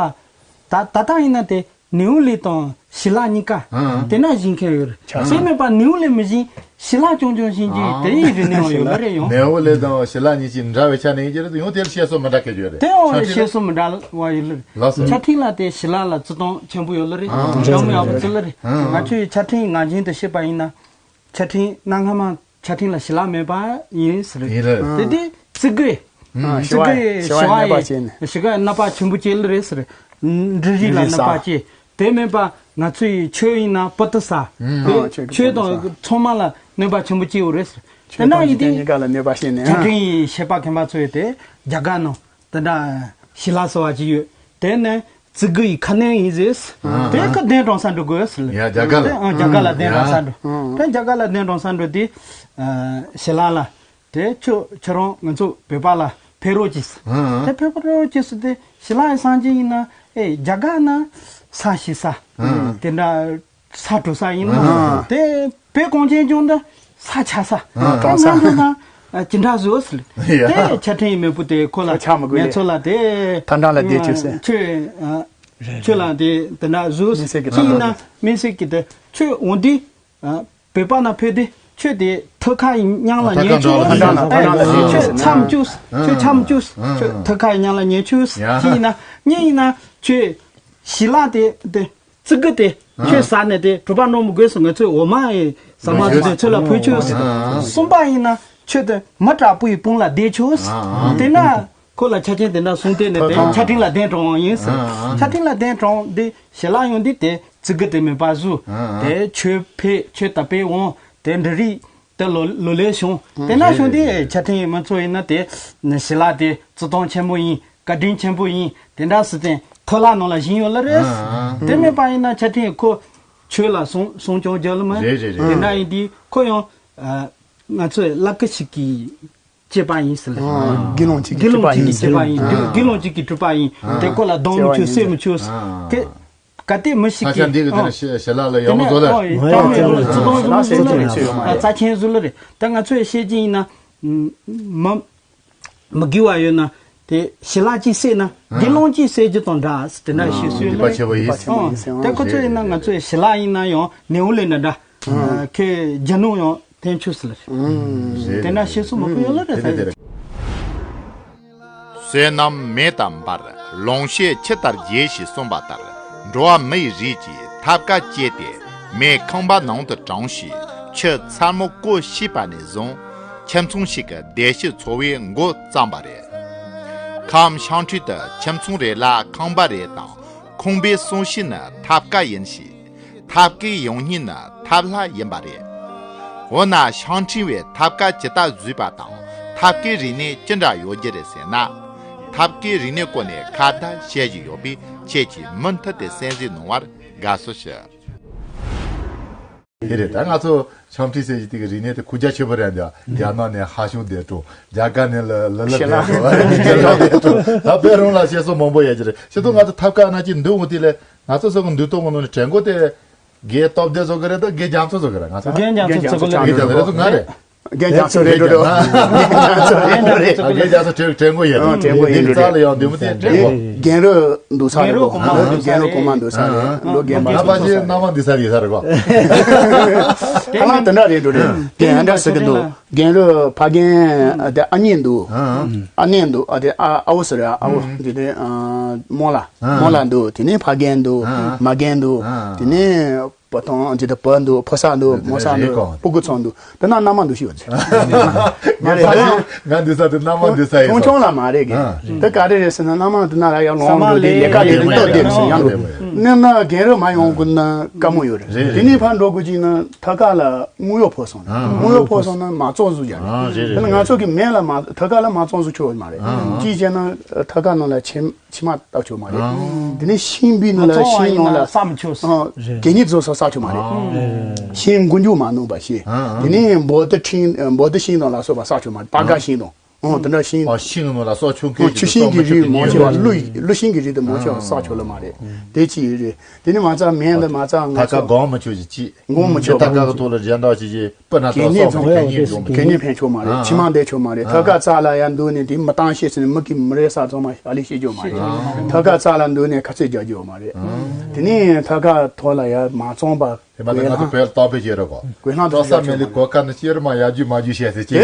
ད་ད་ལྟ་ཡིན་ན་དེ་ནེའུ་ལེ་དང་ཞི་ལ་གཉིས་ཀ་ཨང་། དེ་ན་བཞེངས་མཁན་ཡོད་རེད། ཆ་དེ་མིན་པ་ནེའུ་ལེ་མི་བཞེངས་ཞི་ལ་ཅུང་ཅུང་བཞེངས་རྒྱུ་ཨང་། དེ་ཡི་རིག་གནས་ཡང་ཡོད་ལ་རེད་ཡང་། ནེའུ་ལེ་དང་ཞི་ལ་གཉིས་ཀྱི་འདྲ་བའི་ཆ་ནས་ཡིན་གྱི་རེད། ཡང་དེར་བཤད་སྲོལ་མི་འདྲ་སྐད་ཡོད་རེད། དེ་ཡང་ཆ་འཕྲིན་བཤད་སྲོལ་མི་འདྲ་བ་ཡོད་ལ་རེད། ལགས་སོ། ཆ་འཕྲིན་ལ་དེ་ཞི་ལ་ལ་བརྩི་སྟངས་ཆེན་པོ་ཡོད་ལ་རེད། ཨང་། འཇམ་ཡག་པོ་བརྩི་ལ་རེད། ཨང་། ང་ཚོས་ཆ་འཕྲིན་ངག་རྒྱུན་དུ་བཤད་པ་ཡིན་ན། ཆ་འཕྲིན་གནའ་སྔ་མ་ཆ་འཕྲིན་ལ་ཞི་ལ་མེད་པ་ཡིན་ཟེར། ཡིན་ལ། དེ་དུས་རྩིབ་གུ། ཨ། ཞི་བ་ཡི་ཞི་བ་ཡི་ཞི་བ་ནད་པ་ཡི་བྱས་ནས། ཞི་བ་ཡི་ནད་པ་ཆེན་པོ་སྐྱེ་ལ་རེད་ཟེར། འབྲུ་རིགས་ལ་ནད་པ་སྐྱེ། དེ་མིན་པ་ང་ཚོ་ཡི་ཆོས་ཡིན་ན་པུ་ཏི་ས། ཨ། དེ་ཆོས་ཆོས་དང་པུ་ཏི་ས། ཚང་མ་ལ་ནད་པ་ཆེན་པོ་སྐྱེ་ཡོད་རེད་ཟེར། དེ་ན་ཡིན་དེ་གཉིས་ཀ་ལ་གནོད་པ་བྱས་ནས། ཆ་འཕྲིན་ཡི་ཤེས་པ་མཁན་པ་ཚོས་དེ་རྒྱ་གར་ནང་དེ་འདྲ་ཞི་ལ་ཟེར་བ་ཅིག་ཡོད། དེ་ནས་བརྩི་དགོས་ཡི་ཁ་གནོན་ཡིན་ཟེར། དེ་ཁ་གདན་དྲངས་ས་འགྲོ་དགོས་ཟེར། ཡ་རྒྱ་གར་ལ། དེ་ཨང་རྒྱ་གར་ལ་གདན་དྲངས་ས་འགྲོ། དེ་རྒྱ་གར་ལ་གདན་དྲངས་ས་འགྲོ་དེ་ཞི་ལ་ལ། དེ་ཁྱོད་ཁྱོད་རང་ང་ཚོ་བོད་པ་ལ་ཕེབས་རོགས་གྱིས། དེ་ཕེབས་རོགས་གྱིས་ཟེར་དེ་ཞི་ལ་ཡི་སངས་རྒྱས་ཡིན་ན་ཨེ་རྒྱ་གར་ན་ས་ཞི་ས། དེ་འདྲ། ས་འགྲོ་ས་ཡིན་ན། དེ་བོད་གངས་ཅན་ལྗོངས་འདི་ས་ཆགས་ས། གངས་ས། ང་འགྲོ་ན་ཅི་འདྲ་བཟོ་ཟེར། དེ་ཆ་འཕྲིན་ཡི་མེས་པོ་དེ་ཁོ་ལ་ཆ་མི་དགོས་ངས་ལེ། ཚོ་ལ་དེ་ཐ་འདྲ་ལ་བསྡད་ཆོག་ཟེར། ཁྱོད་ཁྱོད་ལ་དེ་དེ་འདྲ་བཟོ། མི་སེར་གྱི་ཁྱོད་ཡིན་ན་མི་སེར་གྱི་དེ་ཁྱོད་འོང་དུས་བོད་པ་ན་ཕེབས་དུས་ཁྱོད་དེ་ཐོད་ཁ་ཡི་མཉམ་ལ་ཉལ་ཆོག་ཐ་འདྲ་ལ་ཐ་འདྲ་ལ་ཁྱོད་ཆམ་བཅུག་ཁྱོད་ཆམ་བཅུག་ཁྱོད་ཐོད་ཁ་ཡི་མཉམ་ལ་ཉལ་ཆོག་ཁྱོད་ཡིན་ན་གཉིས་ཡིན་ན་ཁྱོད་ཞི་ལ་དེ་དེ། ཙི་གུ་དེ་ཁྱོད་ཟ་ནས་དེ་གྲོད་པ་རྣོ་མི་དགོས་སུ་ང་ཚོས་འོ་མ་ཡི་ཟ་མ་ཟ་ཚོད་ལ་ཕུལ་ཆོག་ཟེར། གསུམ་པ་ཡིན་ན་ཁྱོད་དེ་མི་དྲག་པོ་ཡི་དཔུང་ལ་བསྡད་ཆོག་ཟེར། དེ་ན་ཁོ་ལ་ཆ་རྐྱེན་དེ་འདྲ་གསུངས་ཏེ་ནས་དེ་ཆ་འཕྲིན་ལ་གདན་དྲངས་ཡིན་ཟེར། ཆ་འཕྲིན་ལ་གདན་དྲངས་དེ་ཞི་ལ་ཡོང་དུས་དེ་ཙི་གུ་དེ་མེད་པ་བཟོས། དེ་ཁྱོད་ཕེབས་ཁྱོད་ད་ཕེབས་འོང་དེ་འབྲུ་རིགས། དེ་ལོ་ལོ་ལེགས་བྱུང་། དེ་ན་བྱུང་དེ་ཆ་འཕྲིན་མི་ཚོ་ཡིན་ན་དེ་ཞི་ལ་དེ་བརྩི་མཐོང་ཆེན་པོ་ཡིན། བཀའ་དྲིན་ཆེན་པོ་ཡིན། དེ་འདྲ་སི་ཏན་ཐོ་ལ་ནང་ལ་བཞིན་ཡོད་ལ་རེད། དེ་མེད་པ་ཡིན་ན་ཆ་འཕྲིན་ཁོ་ཆོས་ལ་སྲུང་སྲུང་སྐྱོང་རྒྱག་ལ་མ་རེད། རེད་རེད། དེ་འདྲ་ཡིན་དུས་ཁོ་ཡང་ང་ཚོའི་བླ་སྐུ་ཞིག་གི་སྐྱེས་པ་ཡིན་ཟེར། དགེ་སློང་གཅིག་གི་སྐྱེས་པ་ཡིན། དགེ་སློང་གཅིག་གི་སྤྲུལ་པ་ཡིན། དགེ་སློང་གཅིག་གི་སྤྲུལ་པ་ཡིན། དེ་ཁོ་ལ་སྡང་མི་ཆོག་བསད་མི་ཆོག་ཟེར། གལ་ཏེ་མི་ཞིག་གིས་ས་ཆ་འདི་གི་དེ་ནས་ཞི་ལ་ལ་ཡག་མོ་བཟོ་ལ། རྩ་ཆེན་བཟོ་ལ་རེད། ད་ང་ཚོས་བཤད་ཀྱི་ཡིན་ན་མི་མི་དགེ་བ་ཡོད་ན་དེ་ཞི་ལ་གཅིག་བསད་ན་དགེ་སློང་གཅིག་བསད་རྒྱུ་དང་འདྲ་དེ་འདྲ་ཞིག་བཟོས་ལ་རེད། དེ་ཁོ་ཚོས་ཡིན་ན་ང་ཚོས་ཞི་ལ་ཡིན་ན་ཡང་ནེའུ་ལེ་འདྲ་འདྲ་ཁོས་རྒྱ་ནོར་ཡང་འཐེན་ཆོག་ཟེར་ལ་རེད། དེ་འདྲ་བཤད་སྲོལ་མང་པོ་ཡོད་ལ་རེད། བསོད་ནམས་མེ་དང་འབར། ལོངས་སྤྱོད་ཆུ་ལྟར་རྒྱས་ཞེས་གསུངས་པ་ལྟར། འགྲོ་བ་མི་ཡི་རིགས་ཀྱིས་ཐབ་ཀ་བཅད་དེ་མེ་ཁང་པ་ནང་དུ་དྲངས་ཤིང་ཆུ་ཚ་མོ་བསྐོལ་ཤེས་པ་ནས་བཟུང་ཁྱིམ་ཚང་ཞིག་གི་བདེ་སྐྱིད་འཚོ་བའི་འགོ་བརྩམས་པ་རེད། ཁམས་ཤང་ཁྲིན་དུ་ཁྱིམ་ཚང་རེ་ལ་ཁང་པ་རེ་དང་ཁང་པའི་གསུང་བཤད་ནི་ཐབ་ཀ་ཡིན་ཞིང་། ཐབ་ཀའི་ཡང་སྙིང་ནི་ཐབ་ལྷ་ཡིན་པ་རེད། འོ་ན་ཤང་ཁྲིན་བས་ཐབ་ཀ་ཇི་ལྟར་བཟོས་པ་དང་ཐབ་ཀའི་རིག་གནས་ཅི་འདྲ་ཡོད་རྒྱུ་རེད་ཟེར་ན། ཐབ་ཀའི་རིག་གནས་སྐོར་ནས་ཁ་བརྡ་བྱེད་ཀྱི་ཡོད་པས་ཁྱེད་ཀྱིས་མུ་མཐུད་དེ་གསན་གཟིགས་གནང་བར་དགའ་བསུ་ཞུ། དེ་རེད། ད་ང་ཚོ་ཤང་ཁྲིན་ཟེར་གྱི་དེ་གི་རིག་གནས་དེ་ཁུར་རྒྱ་ཆེ་པོ་རེད་འདུག་རྒྱ་ནག་ནས་ཧ་ཤུང་སྡེ་གྲོང་། རྒྱ་གར་ནས་ལ་ལ་ལ་ཤེ་ལ་སྡེ་གྲོང་། ཤེ་ལ་སྡེ་གྲོང་། ད་བོད་རང་ལ་བཤད་སྲོལ་མང་པོ་ཡོད་ཀྱི་རེད། ཤེས་སོང་། ང་ཚོ་ཐབ་ཀ་ན་ཅིག་འདུག་འོང་དེ་ལས་ང་ཚོ་སོ་གི་འདུག་གཏོང་གི་ནང་ནས་དྲན་གོ་དེ་རྒན་སྟོབས་ལྡན་བཟོ་གི་རེད། ད་རྒན་རྒྱ་མཚོ་བཟོ་གི་རེད། ང་ཚོ་རྒན་རྒྱ་མཚོ་བརྩི་གི་ལ་རྒན་རྒྱ་མཚོ་ང་རེད། རྒན་རྒྱ་མཚོ་རེད་འགྲོ་འགྲོ། རྒན་རྒྱ་མཚོ་རེད་འགྲོ་རེད། རྒན་རྒྱ་མཚོ་དྲན་དྲན་གོ་ཡོད། ཨ་དྲན་གོ་ཡོད། རྩ་ལ་ཡང་འདུག་མི་དེ་དྲན་གོ། རྒན་རོ་འདུག་ས་རེད་གོ། རྒན་རོ་གོང་མ་འདུག་ས་རེད། ལོ་རྒན་པ། རྣམ་པ་ཅན་རྣམ་པ་འདི་ས་རེད་ས་རེད་གོ། ཧ་ལམ་དེ་འདྲ་རེད་འགྲོ་རེད། རྒན་འདྲ་ཟེར་གི་འདུག་རྒན་རོ་ཕ་རྒན་དེ་ཨ་མྱེས་འདུག་ཨ་མྱེས་འདུག་ཨ་དེ་ཨ་ཨ་བོ་ཟེར་རེད། ཨ་བོ་དེ་དེ་རྨོ་ལགས། རྨོ་ལགས་འདུག་དེ་ནས་ཕ་རྒན་འདུག་མ་རྒན་འདུག་དེ་ནས་བུ་ཐང་ཇི་ལྟར་བུ་འདུག་ཕོ་གསར་འདུག་མོ་གསར་འདུག་རེད་གོ། སྤུ་གུ་ཚང་འདུག་དེ་ན་མནའ་མ་འདུག་ཤི་བ་ཚེ། ང་རེད། ང་འདི་ས་དེ་མནའ་མ་འདི་ས་ཡིན་ཆུང་ཆུང་ལ་མ་རེད་གི། དེ་ག་རེ་རེད་ཟེར་ན་མནའ་མ་དེ་ན་ལ་ཡང་ལོང་འདུག་དེ་ལས་ཀ་ཡོད་དེ་སྟབས་བདེ་སོང་ཡང་འདུག་ནི་ན་རྒན་རོ་མ་ཡོང་དགོས་ན་དཀའ་མོ་ཡོད་རེད། དེ་ནས་ཕར་འགྲོ་དགོས་ཀྱི་ན་ཐ་ཀ་ལ་དངུལ་གཡོག་ཕོག་སོང་། དངུལ་གཡོག་ཕོག་སོང་ན་མ་བཙོང་བཟོ་རྒྱ་རེད། དེ་ན་ང་ཚོ་གི་མེད་ལ་མ་ཐ་ཀ་ལ་མ་བཙོང་བཟོ་ཆོག་མ་རེད། ཅིའི་ཕྱིར་ན་ཐ་ཀ་ནང་ལ་ཆེམ། ཕྱི་མ་བཏབ་ཆོག་མ་རེད། དེ་ནས་ཤིང་བུའི་ནང་ལ་ཤིང་ནང་ལ་ས་མི་ཆོག་ཟེར། གད་སྙིགས་བཟོ་ས་ས་ཆོག་མ་རེད། ཤིང་མགོ་མཇུག་མ་ནོན་པ་ཞིག་དེ་ནས་འབོ་ཏི་ཁྲིང་འབོ་ཏི་ཤིང་ནང་ལ་སོགས་པ་ས་ཆོག་མ་རེད། པ་ཀ་ཤིང་དང་། ཨོ་དེ་འདྲ་ཤིང་། ཨ་ཤིང་ནང་ལ་ས་ཆུང་ཁེ་ཆུ་ཤིང་གི་རིགས་མང་ཆེ་བ་ཀླུ་ཀླུ་ཤིང་གི་རིགས་དེ་མང་ཆེ་བ་ས་ཆོག་ལ་མ་རེད། དེ་ཅི་ཡིན་རེད། དེ་ནས་མ་རྩ་མེད་འདི་མ་རྩ་ང་ཐ་ཀ་ཚོ་གོང་མི་ཆོག་ཅིག་ཅིག་མགོ་མི་ཆོག་ཐ་ཀ་གི་ཐོག་ལ་རྒྱ་འདྲ་ཞིག་ཅིག་སྤུ་ན་གད་སྙིགས་ཚོགས་བཟོ་གད་སྙིགས་བཟོ་གད་སྙིགས་ཕན་ཆོག་མ་རེད། ཨ་ཕྱི་མ་འདས་ཆོག་མ་རེད། ཨ་ཐ་ཀ་རྩ་ལ་ཡར་འདུག་ནས་དེ་མི་བཏང་ཤེས་ཟིན་ནས་མི་གིས་མི་རེ་ས་ཚང་མ་ཞལ་ལས་ཤེས་རྒྱུ་མ་རེད། ཨ་ཐ་ཀ་རྩ་ལ་འདུག་ནས་ཁ་ཚིག་རྒྱག་རྒྱུ་མ་རེད། ཨ་དེ་ནས་ཐ་ཀ་ཐོག་ལ་ཡར་མ་བཙོང་པ་དེ་མ་གོས་ཐག་ང་ཚོ་ལྷང་བོད་ལ་རྟག་པའི་ཤེས་རབ་གོ། གོས་ལྷང་ཐོག་ས་མེད་ལས་གོ་ཁ་ནི་ཤེས་རབ་མ་ཡར་རྒྱུ་མ་རྒྱུ་བཤད་ཟེར་ཅི།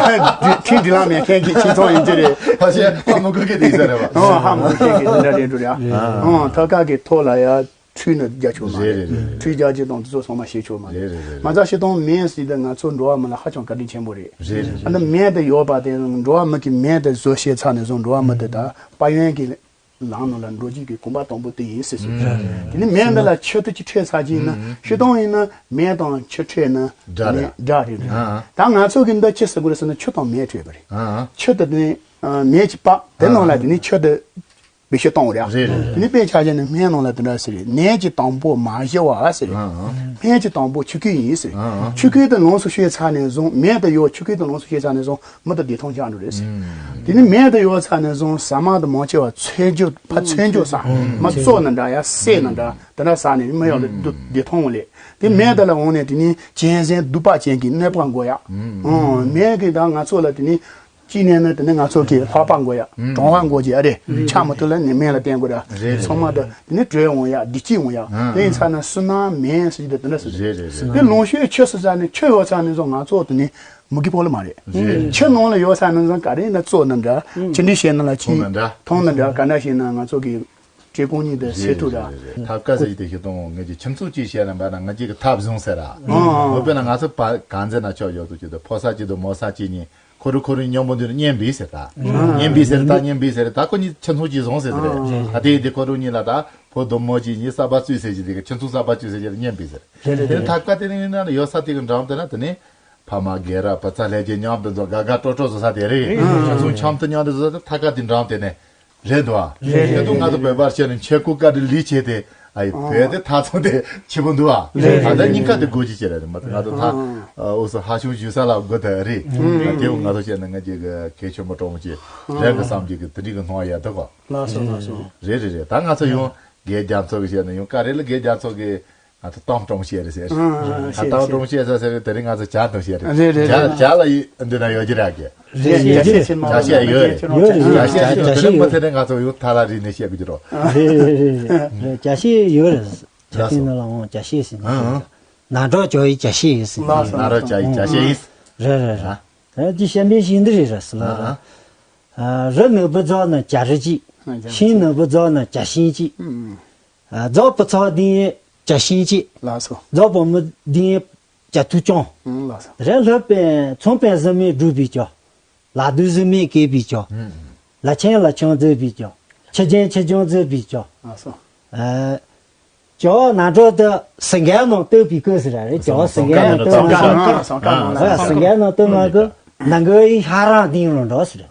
ཨེ་ཁྲིན་འདྲི་ལ་མེད་མཁན་གྱི་ཁྱིམ་ཚང་ཡིན་གྱི་རེད། ཕ་ཤེས་ཧ་མ་གོ་མཁན་དེ་ཡིན་ས་རེད་བ། ཨོ་ཧ་མ་གོ་མཁན་གྱི་དེ་འདྲ་རེད་འགྲོ་རེད། ཨ་ཐ་ཀ་གི་ཐོག་ལ་ཡར། ཁྲུས་ནི་རྒྱག་ཆོག་མ་རེད། རེད་རེད་རེད། ཁྲུས་རྒྱག་རྒྱུ་དང་དེ་ཚོ་ཚང་མ་བྱེད་ཆོག་མ་རེད། རེད་རེད་རེད། མ་རྩ་ཤི་སྟོང་མེད་ཟེར་ཏེ་ང་ཚོ་འགྲོ་བ་མི་ལ་ཧ་ཅང་བཀའ་དྲིན་ཆེན་པོ་རེད། རེད་རེད་རེད། ཨ་ནི་མེད་དུ་ཡོད་པ་དེ་འགྲོ་བ་མི་གི་མེད་དུ་བཟོ་ཤེས་ཚར་ནས་བཟུང་འགྲོ་བ་མི་དེ་དག་དཔལ་ཡོན་གྱི་ ལམ་ནང་ལ་འགྲོ་རྒྱུ་གི་གོམ་པ་དང་པོ་དེ་ཡིན་ཟེར་ཟེར། དེ་ནི་མེ་འདི་ལ་ཆུ་དེ་ཅིག་འཕྲད་ཚར་གྱི་ཡིན་ན་སྤྱིར་བཏང་ཡིན་ན་མེ་དང་ཆུ་འཕྲད་ན་དེ་ནི་དགྲ་རེད། ད་ང་ཚོ་གི་འདི་ཅི་ཟེར་དགོས་རེད་ཟེར་ན་ཆུ་དང་མེ་འཕྲད་པ་རེད། ཆུ་དེ་ནི་མེ་ཅིག་སྤར་དེ་ནང་ལ་དེ་ནི་ཆུ་དེ་བེད་སྤྱོད་གཏོང་བ་རེད། རེད་རེད། དེ་ནི་དཔེ་ཆ་བཞག་ན་སྨན་ནང་ལ་དེ་འདྲ་ཟེར་རེད། ནད་ཀྱི་དང་པོ་མ་ཞི་བ་ཟེར་རེད། སྨན་གྱི་དང་པོ་ཆུ་ཁོལ་ཡིན་ཟེར། ཆུ་ཁོལ་དེ་ལོངས་སུ་སྤྱོད་ཚར་ནས་བཟུང་མེ་དེ་ཡོད་ཆུ་ཁོལ་དེ་ལོངས་སུ་སྤྱོད་ཚར་ནས་བཟུང་མི་དེ་བདེ་ཐང་ཆགས་འགྲོ་རེད་ཟེར། དེ་ནི་མེ་དེ་ཡོད་ཚར་ནས་བཟུང་ཟ་མ་དེ་མང་ཆེ་བ་ཚོས་རྒྱུ་ཕར་ཚོས་རྒྱུ་ཟ་མ་བཙོ་ན་འདྲ་ཡ་སྲེག་ན་འདྲ་དེ་འདྲ་ཟ་ནས་མི་ཡོད་ལ་བདེ་ཐང་བ་ལས་དེ་མེ་དེ་ལ་འོང་ནས་དེ་ནི་གཅན་གཟན་གདུག་པ་ཅན་གྱི་གནོད་པ་འགོ་ཡ། མེ་གི་ད་ང་ཚོ་ལ་དེ་ནི། གཅིག་ནས་ནི་དེ་ནི་ང་ཚོ་གི་ལྷགས་པ་འགོ་ཡ། གྲང་བ་འགོ་གི་ཨ་རེད། ཆ་མ་ཐུབ་ལ་ནི་སྨན་ལ་བསྟེན་དགོས་ར། རེད། ཚང་མ་དེ་དེ་ནི་དྲོད་འོང་ཡ་བདེ་སྐྱིད་འོང་ཡ། དེ་ཡིན་ཚར་ན་སུན་སྣང་མེད་ཟེར་གྱི་དེ་འདྲ་ཟེར། རེད་རེད་རེད། དེ་ལོངས་སྤྱོད་ཆུ་ཟེར་ས་ནི་ཆུ་ཡོད་ཚར་ནི་བཟུང་ང་ཚོ་དེ་ནི་མུ་གེ་ཕོག་ལ་མ་རེད། རེད། ཆུ་ནང་ལ་ཡོད་ཚར་ནི་བཟུང་ག་རེ་ཡིན་ན་བཙོ་ན་འདྲ། ཆུ་འདྲི་བཤད་ན་ལ་ཆུ་འཐུང་ན་འདྲ། འཐུང་ན་འདྲ་ག་འདྲ་བཤད་ན་ང་ཚོ་གི་བཀྲེས་སྐོམ་ཉིད་དུ་སེལ་ཐུབ་ར། ཐབས་དཀའ་ཟེར་གྱི་དེ་ཤེས་དང་ངེད་ཀྱི་ཁྱིམ་ཚང་གཅིག་བཤད་ན་འབད་ན་ང་གཅིག་གི་ཐབས་བཟུང་ཟེར་ར། འོ་དཔེར་ན་ང་ཚོ་བ་གང་ཟེར་ན་ཆོག་ཡོད་དུ་ཅི་དུ་ཕོ་ས་གཅིག་དུ་མོ་ས་གཅིག་གཉིས། ཁོ་རུ་ཁོ་རུ་མཉམ་པོ་འདུས་ན་གཉེན་སྦིས་ཟེར་ད། གཉེན་སྦིས་ཟེར་ད་གཉེན་སྦིས་ཟེར་ད་ཁོ་གཉིས་ཁྱིམ་ཚང་གཅིག་བཟུང་ཟེར་ཟེར། ཨ་དེ་དེ་ཁོ་རུ་གཉིས་ལ་ད་ཕོ་དུ་མོ་གཅིག་གཉིས་གསར་པ་བཙུགས་ཟེར་གྱི་དེ་གི་ཁྱིམ་ཚང་གསར་པ་བཙུགས་ཟེར་གྱི་གཉེན་སྦིས་ཟེར། དེ་ཐབས་དཀའ་དེ་ནི་ཡིན་ན་ཡོད་ས་དེ་གི་འགྲམ་དེ་ན་དེ་ནི་ཕ་མ་རྒན་རབས་བུ་ཚ་ལྷན་རྒྱས་མཉམ་དུ་འཛོམས་དགའ་དགའ་སྤྲོ་སྤྲོ་བཟོ་ས་དེ་རེད། ཁྱིམ་ཚང་འཆམ་མཐུན་མཉམ་དུ་བཟོ་ས་དེ་ཐབས་དཀའ་དེ་འགྲམ་དེ་ནི་རེད་འདུག་ཨ། རེད་དུ་ང་ཚོ་བོད་པར་བཤད་ན་ཆས་གོས་དཀར་དྲི་ལི་བྱས་ཏེ། ཨ་ཡི་བོད་དེ་ཐག་ཚང་དེ་ཆེ་པོ་འདུག་ཨ། རེད་ཨ་ད་རེད་རྙིང་ཁ་དེ་དགོས་ཀྱི་བྱེད་རེད་མ་ང་ཚོ་ད་ཨ་འོ་སོ་ཧ་ཤུང་ཞུ་ས་ལ་དགོས་ད་རེད། ཨ་དེ་འོ་ང་ཚོ་བཤད་ན་ང་ཅིག་གི་གལ་ཆེན་པོ་གྲོང་ཆེ་རང་གི་བསམ་གྱི་གི་དེ་རིགས་གི་སྣང་ཡ་ད་གོ། ལགས་སོ་ལགས་སོ། རེད་རེད་རེད། ད་ང་ཚོ་ཡང་རྒན་རྒྱ་མཚོ་གི་བཤད་ན་ཡང་ཀ་རེ་ལ་རྒན་རྒྱ་མཚོ་གི་ང་ཚོ་གཏམ་གྲོང་བཤད་རེད་ཟེར། ཨ་ཨ་ཨ་ད་བཤད་གཏམ་བཤད་གྲོང་བཤད་ཟེར་ཟེར་དེ་རིང་ང་ཚོ་ཇ་གཏམ་བཤད་རེད། རེད་རེད་ཇ་རེད། ཇ་ལ་ཡི་འདི་ན་ཡོད་ཀྱི་རེད་ཨ་ཀྱེ། རེད་རེད་རེད། ཇ་བཤད་ཡོད་རེད། ཡོད་རེད། ཇ་བཤད་ཡོད་རེད། དེ་རིང་མ་དེ་རིང་ང་ཚོ་ཡོད་ཐ་ལ་རིག་ནས་བཤད་དགོས་ཀྱི་རོ། རེད་རེད་རེད་རེད། ཇ་བཤད་ཡོད་རེད། ཇ་བཤད་ན་ལ་འོང་ཇ་བཤད་ཟེར་ནས་ཨ་ཨ། ནང་གྲོགས་ཇོ་ཡི་ཇ་བཤད་ཡིན་ཟེར་ནས། ནང་གྲོགས་ཇོ་ཡི་ཇ་བཤད་ཡིན། རེད་རེད་རེད། ད་ཅི་བཤད་པའི་ཤིང་འདི་རེད་རེད་ཟེར་ལ་རེད། རི་ནོར་བུ་རྫོགས་ན་ཇ་རི་གཅིག་ཤིང་ནོར་བུ་རྫོགས་ན་ཇ་ཤིང་གཅིག་རྫོགས་པ་ཚོགས་ལྡན་ཇ་ཤིང་གཅིག་ལགས་སོ། རྫོགས་པ་མི་ལྡན་ཇ་ཐུག་ཅོང་། ལགས་སོ། རེ་ལྷོད་པའི་ཚོང་པའི་གཟི་མིག་སྒྲུབ་པའི་ཇོ། ལ་དུ་གཟི་མིག་སྐྱེས་པའི་ཇོ། ལ་ཆེན་ལ་ཆུང་མཛེས་པའི་ཇོ། ཆུ་ཆེན་ཆུ་ཆུང་མཛེས་པའི་ཇོ། ལགས་སོ། ཨ། ཇོ་ནང་གྲོགས་དུ་སེང་གེ་ནང་བཏུག་པའི་སྐུ་ཟེར་ར་རེད། ཇོ་སེང་གེ་ནང་བཏུག་མ་གི། སེང་གེ་ནང་བཏུག་མ་གི། ནང་གི་ཤ་རང་ལྡིང་རུང་འགྲོ་ཟེར།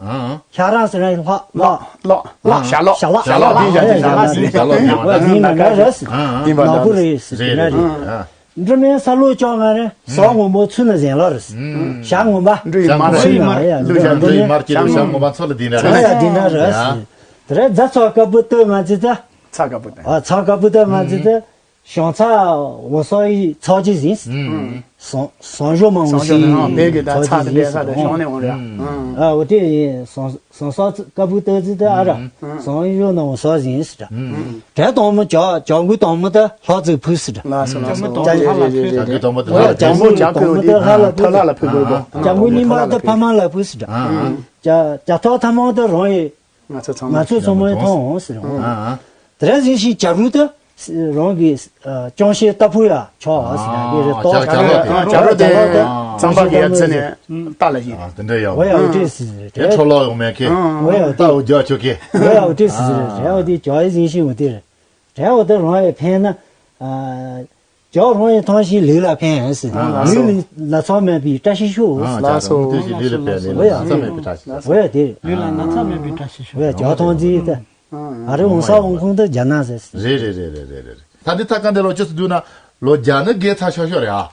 ཤ་རང་ཟེར་ན་ལྷག་ལྷག་ལྷག་ཞྭ་ལོག་ཞྭ་ལོག་ཞྭ་ལོག་ལྡིང་བཞག་ཅིག་ཞྭ་ལོག་ལྡིང་བཞག་ཅིག་ཞྭ་ལོག་ལྡིང་བཞག་ཅིག་ལྡིང་བ་ནང་གི་རེད་ཟེར་རེད། ནང་གི་རེད་ཟེར་དེ་འདྲ་རེད། འབྲི་མེད་ས་ལོ་ལྕོག་ང་རེད། ཟོག་ངོ་མ་ཚུ་ན་ཟན་ལོ་རེད། ཞྭ་ངོ་མ་འབྲི་ཡི་མར་ཚུ་ན་ཡ་འབྲི་ཡི་མར་ཀྱི་ཞྭ་ངོ་མ་ཚོ་ལ་འདི་འདྲ་རེད། ཡ་འདི་འདྲ་རེད། དེ་རེད་རྫ་ཚོགས་དཀར་པོ་སྟོད་ང་ཚི་ད། ཚ་དཀར་པོ་ད། ཨ་ཚ་དཀར་པོ་ད་ང་ཚི་ད། ཞང་ཚ་འོ་སོ་ཡི་ཚོགས་ཀྱི་ཟིན། སང་ཞོ་མང་པོ་ཞིག་བོད་ཀྱི་ད་ཚ་དེ་འདྲ་ས་དེ་ཞང་ནས་འོང་རེད། ཨ་འོ་དེ་ཡིན་སང་སང་སོགས་དཀར་པོ་ད་ཚི་ད་ཨ་ར། སང་ཞོ་ན་འོ་སོ་ཟིན་ཟེར་ད། དེ་དང་མོ་ཇ་ཇ་མགོའི་དང་མོ་དེ་ལྷག་ཙིག་ཕུལ་ཟེར་དྲ། ལགས་སོ་ལགས་སོ། ཇ་ལགས་ལ་ཕུལ། ཇ་མགོའི་དང་མོ་དེ་ལྷག་ལ་ཕུལ། ཇ་མགོའི་དང་མོ་དེ་ལྷག་ལ་ཕུལ། ཐ་ལག་ལ་ཕུལ་དགོས་གོ། ཇ་མགོའི་སྙིང་མ་དེ་ཕ་མ་ལ་ཕུལ་ཟེར་དྲ། ཇ་ཇ་ཐོག་ཐ་མོ་དེ་རང་ཡི། ང་ཚོ་ཚང་མ་ང་ཚོ་ཚང་མ་མཐོང་འོང་ཟེར་འོང་། དེ་རིང་ཟིན་ཞིང་ཇ་རུ་དེ་རང་གི་ཅོང་ཤེས་ལྟ་ཕུ་ཡ་ཆོག་ཟེར་ཡ་གི་རེད་ཏོ། ཇ་རུ་དེ་རྩམ་པ་གི་ཡ་རྩི་ནས་ལྟ་ལ་ཞིག་དེ་འདྲ་ཡོད། འོ་ཡ་འོ་དེ་ཟེར་རེད། དེ་འཕྲོ་ལོག་ཡོང་མེད་ཁེ། འོ་ཡ་འོ་དེ་ལྟ་འོ་ཇ་ཆོག་ཁེ། འོ་ཡ་འོ་དེ་ཟེར་རེད། འོ་དེ་ཇ་ཡི་ཟིན་ཞིང་འོ་དེ་རེད། དེ་འོ་དེ་རང་ཡི་ཕན་ན། ཇོ་རང་ཡི་ཐང་ཞིག་ལུས་ལ་ཕན་ཟེར། ལུས་ལ་ན་ཚ་མེད་པའི་བཀྲ་ཤིས་ཤོག་ལགས་སོ། ལུས་ལ་ཕན་ལུས་ལ་ན་ཚ་མེད་པའི་བཀྲ་ཤིས་ཤོག་འོ་ཡ་དེ་རེད། ལུས་ལ་ན་ཚ་མེད་པའི་བཀྲ་ཤིས་ཤོག་འོ་ཡ་ཇོ་ཐང་རྩི་ད། ཨ་རི་འོང་ས་འོང་ཁུངས་དུ་རྒྱ་ནག་ཟེར། རེད་རེད། ད་འདི་ཐ་ཀ་འདི་ལོ་ཅི་སུ་འདུག་ན་ལོ་རྒྱ་ནི་དགེ་ཚ་ཤོག་ཤོག་རེད་ཨ།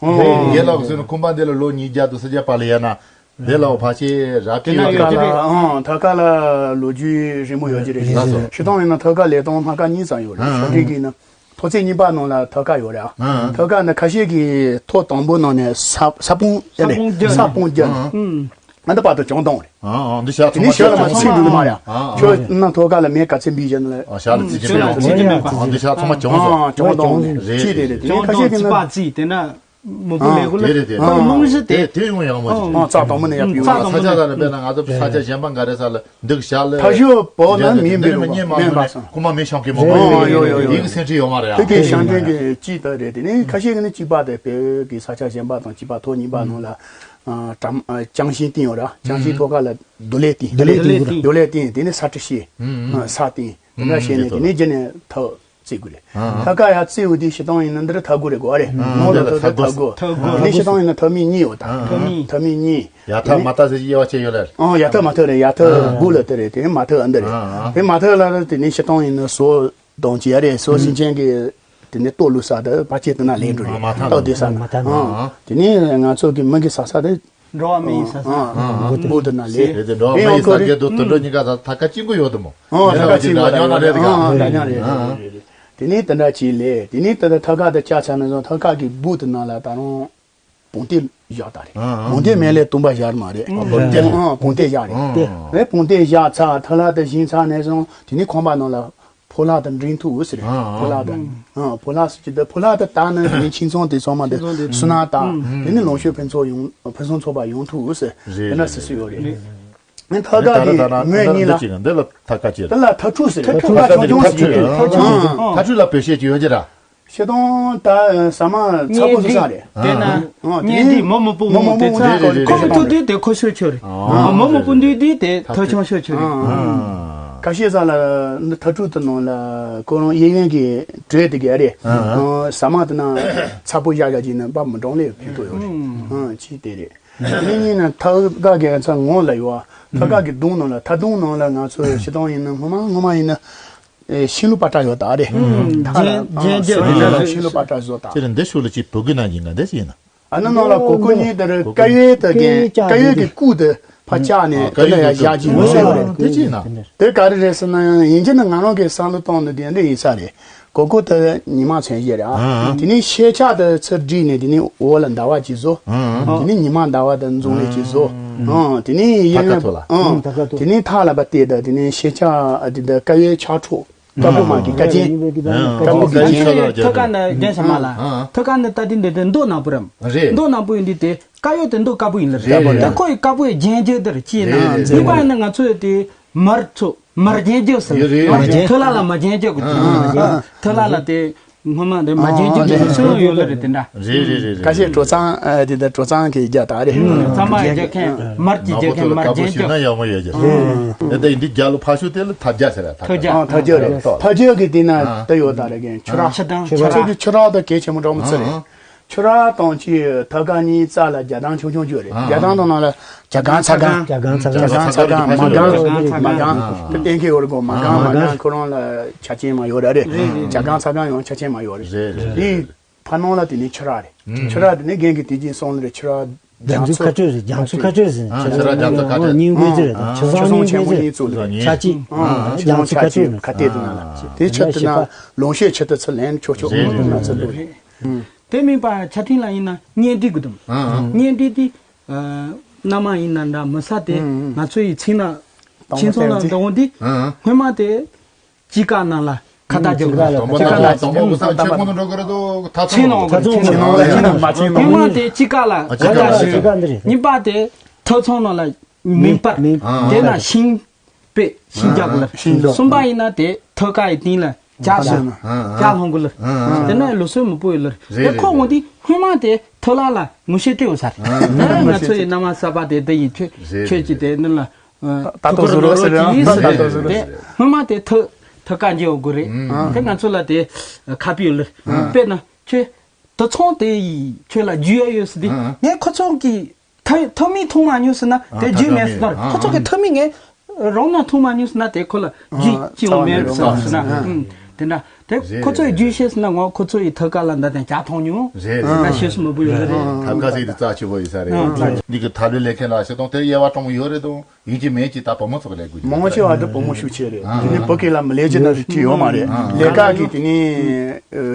རྒན་ལགས་སུ་ནི་ཁུམ་པ་འདི་ལ་ལོ་ཉིས་བརྒྱ་དུ་སུ་རྒྱ་པ་ལ་ཡ་ན། དེ་ལ་ཕ་ཆེ་རབ་ཀྱི་ཡོད་ཀྱི་རེད། ཐ་ཀ་ལ་ལོ་རྒྱུས་རིང་མོ་ཡོད་ཀྱི་རེད། ལགས་སོ། སྤྱིར་བཏང་ཡིན་ན་ཐ་ཀ་ལས་སྟངས་སྣ་ཁ་གཉིས་ཙམ་ཡོད་རེད། ཨང་། ཤོག་དྲིལ་གྱི་ན་ཐོག་ཚད་གཉིས་པ་ནང་ལ་ཐ་ཀ་ཡོད་རེད། ཨང་། ཐ་ཀ་ནི་ཁ་ཤས་ཀྱི་ཐོག་དང་པོ་ནང་ནས་ས་ས་སྤུངས་ཡ་ལས་ས་སྤུངས་རྒྱ་ནི་ཨང་། ཨང་། ཨ་ནི་བར་དུ་བྱུང་བཏང་རེད། ཨང་། ཨང་། འདི་ཤ་དེ་ནི་ཤ་ལ་མ་ཚིག་འདུག་མ་རེད། ཨང་། ཁྱོད་ན་ཐ་ཀ་ལ་མེ་ག་ཚད་འབུད་བྱས་ན་ལ། ཨང་། ཤ་ལ་ཚིག་ཅི་མེད་ཨང་། འདི་ཤ་ཚང་མ་བྱུང་སོང་། ཨང་། བྱུང་བཏང་རེད། ཅི་རེད་རེད། དེ་ནི་ཁ་ཤས་ཀྱི་ན། མི་བུ་ལས་གོ་ལ་དེ་རེད་དེ་ཁོ་རྨང་གཞི་དེ་དེ་ཡོང་ཡག་མོ་ཅིག་ཨ་ཙག་དང་མོ་ནས་ཡག་པོ་ཡོང་ས་ཆ་ས་ལ་དཔེར་ན་ང་ཚོ་ས་ཆ་གཞན་པ་འགའ་རེ་ས་ལ་འདུག་ཤ་ལ་ཐ་ཤོ་པོ་ལ་མི་འདུག་མེད་པ་སོང་ཁོ་མ་མི་ཤོང་གི་མོ་ཡོ་ཡོ་ཡོ་ཡིག་སེང་ཁྲི་ཡོད་མ་རེད། དེ་གའི་ཤང་ཅན་གྱི་ཅིག་ད་རེད། དེ་ནས་ཁ་ཤས་ཀྱི་ནི་གཅིག་པ་དེ་བོད་ཀྱི་ས་ཆ་གཞན་པ་དང་གཅིག་པ་ཐོག་གཉིས་པ་ནང་ལ་ལྕང་ཤིང་བཏིང་ཡོད་ར། ལྕང་ཤིང་ཐོག་ཁ་ལ་རྡོ་ལེབ་བཏིང་རྡོ་ལེབ་བཏིང་རྡོ་ལེབ་བཏིང་དེ་ནས་ས་ཁྲི་ཤེས་ས་བཏིང་། དེ་འདྲ་བྱས་ནས་དེ་ནས་རྗེས་ནས་ཐག་བརྩི་དགོས་རེད། ཐག་ཀ་ཡར་བརྩི་འོ་དེ་སྤྱིར་བཏང་ཡིན་ན་འདིར་ཐག་དགུ་རེད་གོ་རེད། ནང་ལ་ཐག་ཐག་དགུ། ཐག་དགུ། དེ་ནས་སྤྱིར་བཏང་ཡིན་ན་ཐག་མི་གཉིས་ཡོད་ད། ཐག་མི་གཉིས། ཐག་མི་གཉིས། ཡར་ཐག་མར་ཐག་ཟེར་དབྱེ་བ་ཕྱེ་ཡོད་ལ། ཨང་། ཡར་ཐག་མར་ཐག་རེད། ཡར་ཐག་དགུ་ལ་དེ་རེད། དེ་ནས་མར་ཐག་ཨ་འདི་རེད། དེ་མར་ཐག་ལ་དེ་ནས་སྤྱིར་བཏང་ཡིན་ན་ཟོ་དང་བཅས་རེད། ཟོ་ཟིན་ཅན་གྱི་དེ་ནས་ལྟོ་བླུགས་ས་དེ་ཕལ་ཆེར་དེ་ན་ལེན་འགྲོ་རེད། མར་ཐག་ལྟོ་ན་སྡོད་ས་ན། མར་ཐག་ན། ཨང་། དེ་ནས་ང་ཚོ་གི་མི་གི་ཟ་ས་དེ། འགྲོ་བ་མི་ཡི་ཟ་ས། ཨང་། འོ་དེ་ན་ལེན། རེད་དེ། འགྲོ་བ་མི་ཡི་ཟ་རྒྱུ་དེ་དུད་འགྲོ་གཉིས་ཀ་ད་ཐག་ཀ་གཅིག་པོ་ཡོད་དུ་མོ། ཨང་། ཐག་ཀ་གཅིག་པོ་རེད། འདྲ་མཉམ་རེད། འདྲ་མཉམ་རེད། དེ་ནས་དེ་འདྲ་བྱས་ལས། དེ་ནས་དེ་ད་ཐག་ཀ་དེ་བཅག་ཚར་ན་བཟུང་ཐག་ཀ་གི་སྦུག་དེ་ནང་ལ་ད་རུང་བོང་ཏི་བཞག་ད་རེད། ཨང་། བོང་ཏི་མེད་ལས་སྟོང་པ་བཞག་མ་རེད། བོང་ཏི། ཨང་། བོང་ཏི་བཞག་རེད། ཨང་། རེད། བོང་ཏི་བཞག་ཚར། ཐག་ལྷ་དེ་བཞེངས་ཚར་ནས་བཟུང་དེ་ནས་ཁང་པ་ནང་ལ་ཕོ་ལྷ་དེ་འདྲེན་ཐུབ་ཟེར། ཨང་། ཕོ་ལྷ་དེ། ཨང་། ཕོ་ལྷ་ཟེར་གྱི་དེ། ཕོ་ལྷ་དེ་ད་ནི་དེ་ནས་ཁྱིམ་ཚང་དེ་ཚང་མ་དེ་ཁྱིམ་ཚང་དེ། སུན་སྣང་བཏང་། ཨང་། དེ་ནས་ལོངས་སྤྱོད་ཕུན་ཚོགས་ཡོང་། ཕུན་སུམ་ཚོགས་པ་ཡོང་ཐུབ་ཟེར། རེད། དེ་འདྲ་རེད། སུ་སུ་ཡོད་རེད། རེད། ཨ་ནི་ཐག་ཀ་དེ་ངོས་གཉིས་ལ། འདི་ལ་ཐག་ཀ་ཅི་རེད། དེ་ལ་ཐག་ཕྲུག་ཟེར། ཐག་ཕྲུག་ཟེར། ཐག་ཕྲུག་ཐག་ཕྲུག་ཟེར། ཨང་། ཐག་ཕྲུག་ལ་བོད་སྐད་ཅིག་ཡོད་ཀྱི་ར། སྤྱིར་བཏང་ད་ཟ་མ་ཚ་པོ་བཟོ་ས་རེད། དེ་ན། ཨང་། དེ་གཉེན་སྒྲིག་ནས་མོ་མོ་པོ་མོ་མོ་པོ་དེ་ཚོ་མོ་མོ་པོ་ཁོ་མི་ཐུག་དུས་དེ་ཁོ་ཤོར་ཆོག་རེད། ཨང་། མོ་མོ་པོ་འདུས་དུས་དེ་ཐག་ཆང་ཤོར་ཆོག་རེད། ཨང་། ཁ་ཤས་ས་ལ་ཐག་ཕྲུག་དེ་ནང་ལ་ཁོ་རང་གཡས་གཡོན་གྱི་དྲོད་དེ་ག་རེད། ཨང་། ཟ་མ་དེ་ན་ཚ་པོ་བཞག་བཞག་ཅིག་ན་པ་མི་གྲོང་ལས་ཕན་ཐོགས་ཡོད་རེད། ཨང་། ཅི་དེ་རེད། དེ་ནས་ཡིན་ན་ཐག་ཀ་གི་ཚ་ངོ་ལ་ཡོད། ཐག་ཀ་གི་གདོང་ནང་ལ། ཐག་གདོང་ནང་ལ་ང་ཚོ་སྤྱིར་བཏང་ཡིན་ན་སྔོན་མ་སྔོན་མ་ཡིན་ན། ཨེ། ཤིང་ལོ་པ་ཏྲ་ཡོད་ད་རེད། ཨུམ། ཐག་ལ། རྒྱན། རྒྱན་རྒྱན་ཨ། ཤིང་ལོ་པ་ཏྲ་བཟོ་ད། དེ་རིང་འདི་ཤུགས་ལ་ཅིག་བུ་གུ་ན་ཡིན་ག་འདི་ཡིན་ན། ཨ་ནི་ནང་ལ་གོ་གུ་གཉིས་དེར་ཀ་ཡོལ་དེ་གན། ཀ་ཡོལ་གྱི་སྐུ་དེ་ཕར་བཅག་ནས། ཨ། དེ་ལ་ཡང་བཞག་གི་ཡོད་ཟེར་བ་རེད། དེ་ཅི་ན། དེ་ག་རེ་རེད་ཟེར་ན་ཡང་ཡིན་གྱི་ན་ང་རང་གི་བསམ་བློ་གཏོང་ནི་དེ་འདྲ་ཡིན་ས་རེད། གོ་གུ་དེ་ཉི་མ་མཚན་བཞི་རེད་ཨ། ཨ། དེ་ནས་ཤེལ་ཆ་དེ་ཚུར་བསྒྲིགས་ནས་དེ་ནས་འོག་ལ་ཟླ་བ་ཅིག་བཟོ། ཨ། དེ་ནས་ཉི་མ་ཟླ་བ་དེ་འཛུམ་ལེ་ཅིག་བཟོ། ཨ། དེ་ནས་གཡས་གཡོན། ཐག་ཐོག་ལ། ཨ། དེ་ནས་ཐག་ལ་བལྟས་དེ། དེ་ནས་ཤེལ་ཆ་དེ་དེ་ཀ་ཡོལ་ཆག་ཁྲོ། དཀར་པོ་མ་གི་ཀ་རྒྱན། ཨ། དཀར་པོ་གི་རྒྱན། ཐག་ཀ་ནི་རྒྱན་ས་མ་ལ། ཨ། ཐག་ཀ་ནི་ད་དེ་འདི་དེ་མདོག་ནག་པོ་རེད། རེད། མདོག་ནག་པོ་ཡིན་དུས་དེ། ཀ་ཡོལ་དེ་མདོག་དཀར་པོ་ཡིན་ལ་རེད། རེད། ད་ཁོ་ཡི་དཀར་པོ་ཡི་རྒྱན་རྒྱུ་དེར་ཅི་ཡིན་ན། རེད། རེད། གཉིས་པ་ཡིན་ན་ང་ཚོ་དེ་མར་ཚོ་མར་རྒྱན་རྒྱུ་ཟེར། ཡོད་རེད། མར་རྒྱན། ཐུ་ལ་ལ་མར་རྒྱན་རྒྱུ་དགོས། ཨ། ཐུ་ལ་ལ་དེ་སྔོན་མ་དེ་མར་རྒྱན་རྒྱུ་དེ་ཚོ་ཡོད་ལ་རེད་དེ་འདྲ། རེད་རེད་རེད། ཁ་ཤས་གྲོ་ཚང་། ཨ། དེ་ད་གྲོ་ཚང་གི་རྒྱ་ད་རེད། ཚང་མ་རྒྱ་མཁན་མར་གྱི་རྒྱ་མཁན་མར་རྒྱན་རྒྱུ། ན་ཡག་མོ་ཡོད་ཀྱི་རེད། དེ་ད་ཡིན་དུས་རྒྱ་ལོ་ཕ་ཤུ་དེ་ལ་ཐབ་རྒྱ་ཟེར་ར། ཐབ་རྒྱ། ཨ། ཐབ་རྒྱ་རེད། ཐབ་རྒྱ་གི་དེ་ན་ད་ཡོད་ད་རེད་གན། ཆུ་ར། ཆུ་དང་ཆུ་ར། ཆུ་ར་ད་གལ་ཆེན་པོ་འདྲ་མོ་ཚོ་རེད། ཨ། ཆུ་རགས་དང་ཅིག་ཐག་ཀ་གཉིས་རྩ་ལ་རྒྱ་དང་ཆུང་ཆུང་བརྗོད་རེད། ཨ། རྒྱ་དང་དང་ནང་ལ་རྒྱ་སྒང་ཚ་སྒང་། རྒྱ་སྒང་ཚ་སྒང་། རྒྱ་སྒང་ཚ་སྒང་། མ་སྒང་། མ་སྒང་། མ་སྒང་། དེ་གཏན་འཁེལ་ཡོད་རེད་གོ། མ་སྒང་། མ་སྒང་། ཁོ་རང་ལ་ཆ་རྐྱེན་མ་ཡོད་ར་རེད། རེད་རེད། རྒྱ་སྒང་ཚ་སྒང་ཡང་ཆ་རྐྱེན་མ་ཡོད་རེད། རེད་རེད། དེ་ཕ་ནང་ལ་དེ་ནི་ཆུ་རགས་རེད། ཆུ་རགས་དེ་ནི་རྒན་གྱིས་དེ་རྗེས་གསུངས་ལ་རེད། ཆུ་རགས། རྒྱ་མཚོ་ཁ་སྤྲོད་རེད། རྒྱ་མཚོ་ཁ་སྤྲོད་ཟེར། ཨ། ཆུ་རགས་རྒྱ་མཚོ་ཁ་སྤྲོད། སྙིང་དཔེ་ཟེར་རེད། ད་ཆུ་ཆུ་སྲང་ཚོང་ཆེན་མོ་གཉིས་གཉིས་བཙུགས་ལ་རེད། ཆ་གཅིག། ཨ། ཆུ་སྲང་ཆེན་མོ་ཆ་གཅིག་ཁ་གཏད་དུ་ན་ལ། དེ་ཆུ་དེ་ན་ལོངས་སྤྱོད་ཆུ་དེ་ཚུར་ལེན་ཆོག་ཆོག་རེད། ང་ཚོ་ལོ་རེད། དེ་མིན་པ་ཆ་འཕྲིན་ལ་ཡིན་ན་གཉེན་སྒྲིག་དགོས་དང་། ཨ། ཨ། གཉེན་སྒྲིག་དེ། ཨ། མནའ་མ་ཡིན་ན་འདྲ་མི་ས་དེ། ཨ། ང་ཚོ་ཡི་ཚིག་ན། ཁྱིམ་ཚང་ལ་འདོན་དེ། ཨ། སྔོན་མ་དེ། དཔྱིད་ཀ་ནང་ལ་ཁ་བཏགས་རྒྱག་དགོས། དཔྱིད་ཀ་ལ། དང་པོ་ནང་ལ་དང་པོ་གུ་སང་ཆེ་ཁོང་དུ་འགྲོ་གི་རེད་དོ། ཐ་ཚང་ནང་ལ། ཐ་ཚང་ནང་ལ། ཐ་ཚང་ནང་ལ། ཐ་ཚང་ནང་ལ། ཉི་མ་དེ་དཔྱིད་ཀ་ལ། ཨ། དཔྱིད་ཀ་ལ། དཔྱིད་ཀ་འདི་རེད། གཉིས་པ་དེ་ཐ་ཚང་ནང་ལ་མེ་སྤར། མེ། དེ་ན་ཤིང་པས་ཤིང་རྒྱག་དགོས། ཤིང་རྒྱག། གསུམ་པ་ཡིན་ན་དེ་ཐག་ཀ་ཡི་སྟེང་ལ་ཇ་བཟོས་ན་ཇ་ལྷུང་གི་ལར། དེ་ན་ལུགས་སྲོལ་མི་པོ་ཡི་ལར། རེད། དེ་ཁོ་འོང་དུས་སྔོན་མ་དེ་ཐག་ལ་ལ་ངོ་ཤེས་སྤྲད་འོ་ས་རེད། ང་ཚོ་ཡི་མནའ་མ་གསར་པ་དེ་འདི་ཡིན། ཁྱོད་ཁྱོད་ཀྱིས་དེ་འདི་ལ། ད་ལྟ་བཟོ་རོགས་ཟེར་ཡང་། ད་ལྟ་བཟོ་རོགས་ཟེར། དེ་སྔོན་མ་དེ་ཐག་ཐག་ཀ་འཇལ་དགོས་རེད། དེ་ང་ཚོ་ལ་དེ་ཁ་པི་ཡོད་ལེ། དཔེར་ན་ཁྱོད་དུད་ཚང་དེ་ཡིས་ཁྱོད་ལ་རྒྱུས་ཡ་ཡོད་ཟེར་དུས། ངས་ཁོ་ཚོ་གི་ཐག་ཐག་མིག་མཐོང་མ་མྱོང་ཟེར་ན་དེ་རྒྱུས་མེད་ཟེར། ཁོ་ཚོ་གི་ཐག་མིག་ངས་རང་ན་མཐོང་མ་མྱོང་ཟེར་ན་དེ་ཁོ་ལ་རྒྱུས་ཅི་ཡང་མེད་ཟེར་ན། དེ་འདྲ། དེ་ཁོ་ཚོས་རྒྱུས་ཤེས་ཟེར་ན་ངོ་ཁོ་ཚོ་ཡི་ཐག་ཀ་ལ་འདི་དང་ཇ་འཐུང་མྱོང་། རེད། ད་ཤེས་སུ་མི་བུ་ཡོད་རེད། ཐབ་ཀ་ཟིག་དེ་རྩ་ཆེ་བོ་ཡིན་ས་རེད། ཨ། འདི་གི་ཐབ་ལས་ལས་མཁན་ལ་ཤེས་དང་དེ་དབྱེ་བ་གྲོང་ཡོད་རེད་དང་ཡིན་གྱི་མེད་ཀྱི་ད་བུ་མོ་ཚོ་གི་ལས་དགོས་ཀྱི། མང་ཆེ་བ་དེ་བུ་མོ་ཤུགས་ཆེ་རེད། ཨ། དེ་ནི་བུ་གི་ལ་མི་ལས་ཀྱི་ན་རེ་ཁྲིད་ཡོད་མ་རེད། ཨ། ལས་ཀ་གི་དེ་ནི་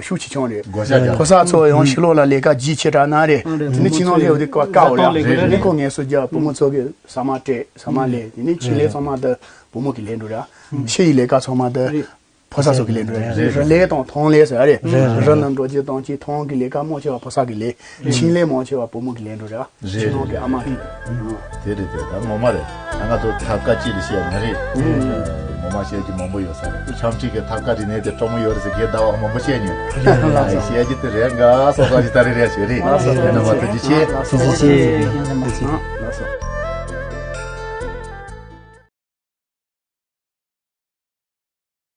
ཤུགས་ཆེ་ཆུང་རེད། བགོ་བཤའ་རྒྱག། ཕོ་གསར་ཚོ་ཡང་ཕྱི་ལོགས་ལ་ལས་ཀ་ཇི་ཆེ་དྲག་ན་རེད། དེ་ནི་ཕྱི་ནང་ལས་དེ་ཀ་ཀ་འོ་རེད། དེ་ནི་ཁོ་ངལ་གསོ་རྒྱག། བུ་མོ་ཚོ་གི་ཟ་མ་སྤྲད། ཟ་མ་ལས། དེ་ནི་ཕྱི་ལས་ཚང་མ་དེ་བུ་མོ་གི་ལས་འགྲོ་ར། ཕྱི་ཡི་ལས་ཀ་ཚང་མ་དེ་ཕོ་གསར་ཚོ་གི་ལས་འགྲོ་ར། རེད། རི་ལས་དང་ཐང་ལས་ཟེར་ར་རེད། རི་ནང་འགྲོ་རྒྱུ་དང་ཅི། ཐང་གི་ལས་ཀ་མང་ཆེ་བ་ཕོ་གསར་གི་ལས། ཤིང་ལས་མང་ཆེ་བ་བུ་མོ་གི་ལས་འགྲོ་ར། རེད། ཕྱི་ནང་གི་ཨ་མ་གི། དེ་རེད་དེ། ད་ངོ་མ་རེད། ད་ང་ཚོ་ཐབ་ཀ་གཅིག་ལ་བཤད་ནི་རེད། ངོ་མ་བཤད་རྒྱུ་མང་པོ་ཡོད་ས་རེད། ཆམ་ཆིག་གི་ཐབ་ཀ་རིག་གནས་དེ་སྤྲོ་མོ་ཡོད་རེད་ཟེར་གི་ཟླ་བ་མང་པོ་བཤད་མྱོང་། ལགས་སོ། བཤད་རྒྱུ་དེ་རེད། འགའ་སོ་སོ་ཞིག་ད་རེད་རེད་ཟེར་རེད། ལགས་སོ། དེ་ན་མ་ཐུགས་རྗེ་ཆེ། ཐུགས་རྗེ་ཆེ། ལགས་སོ།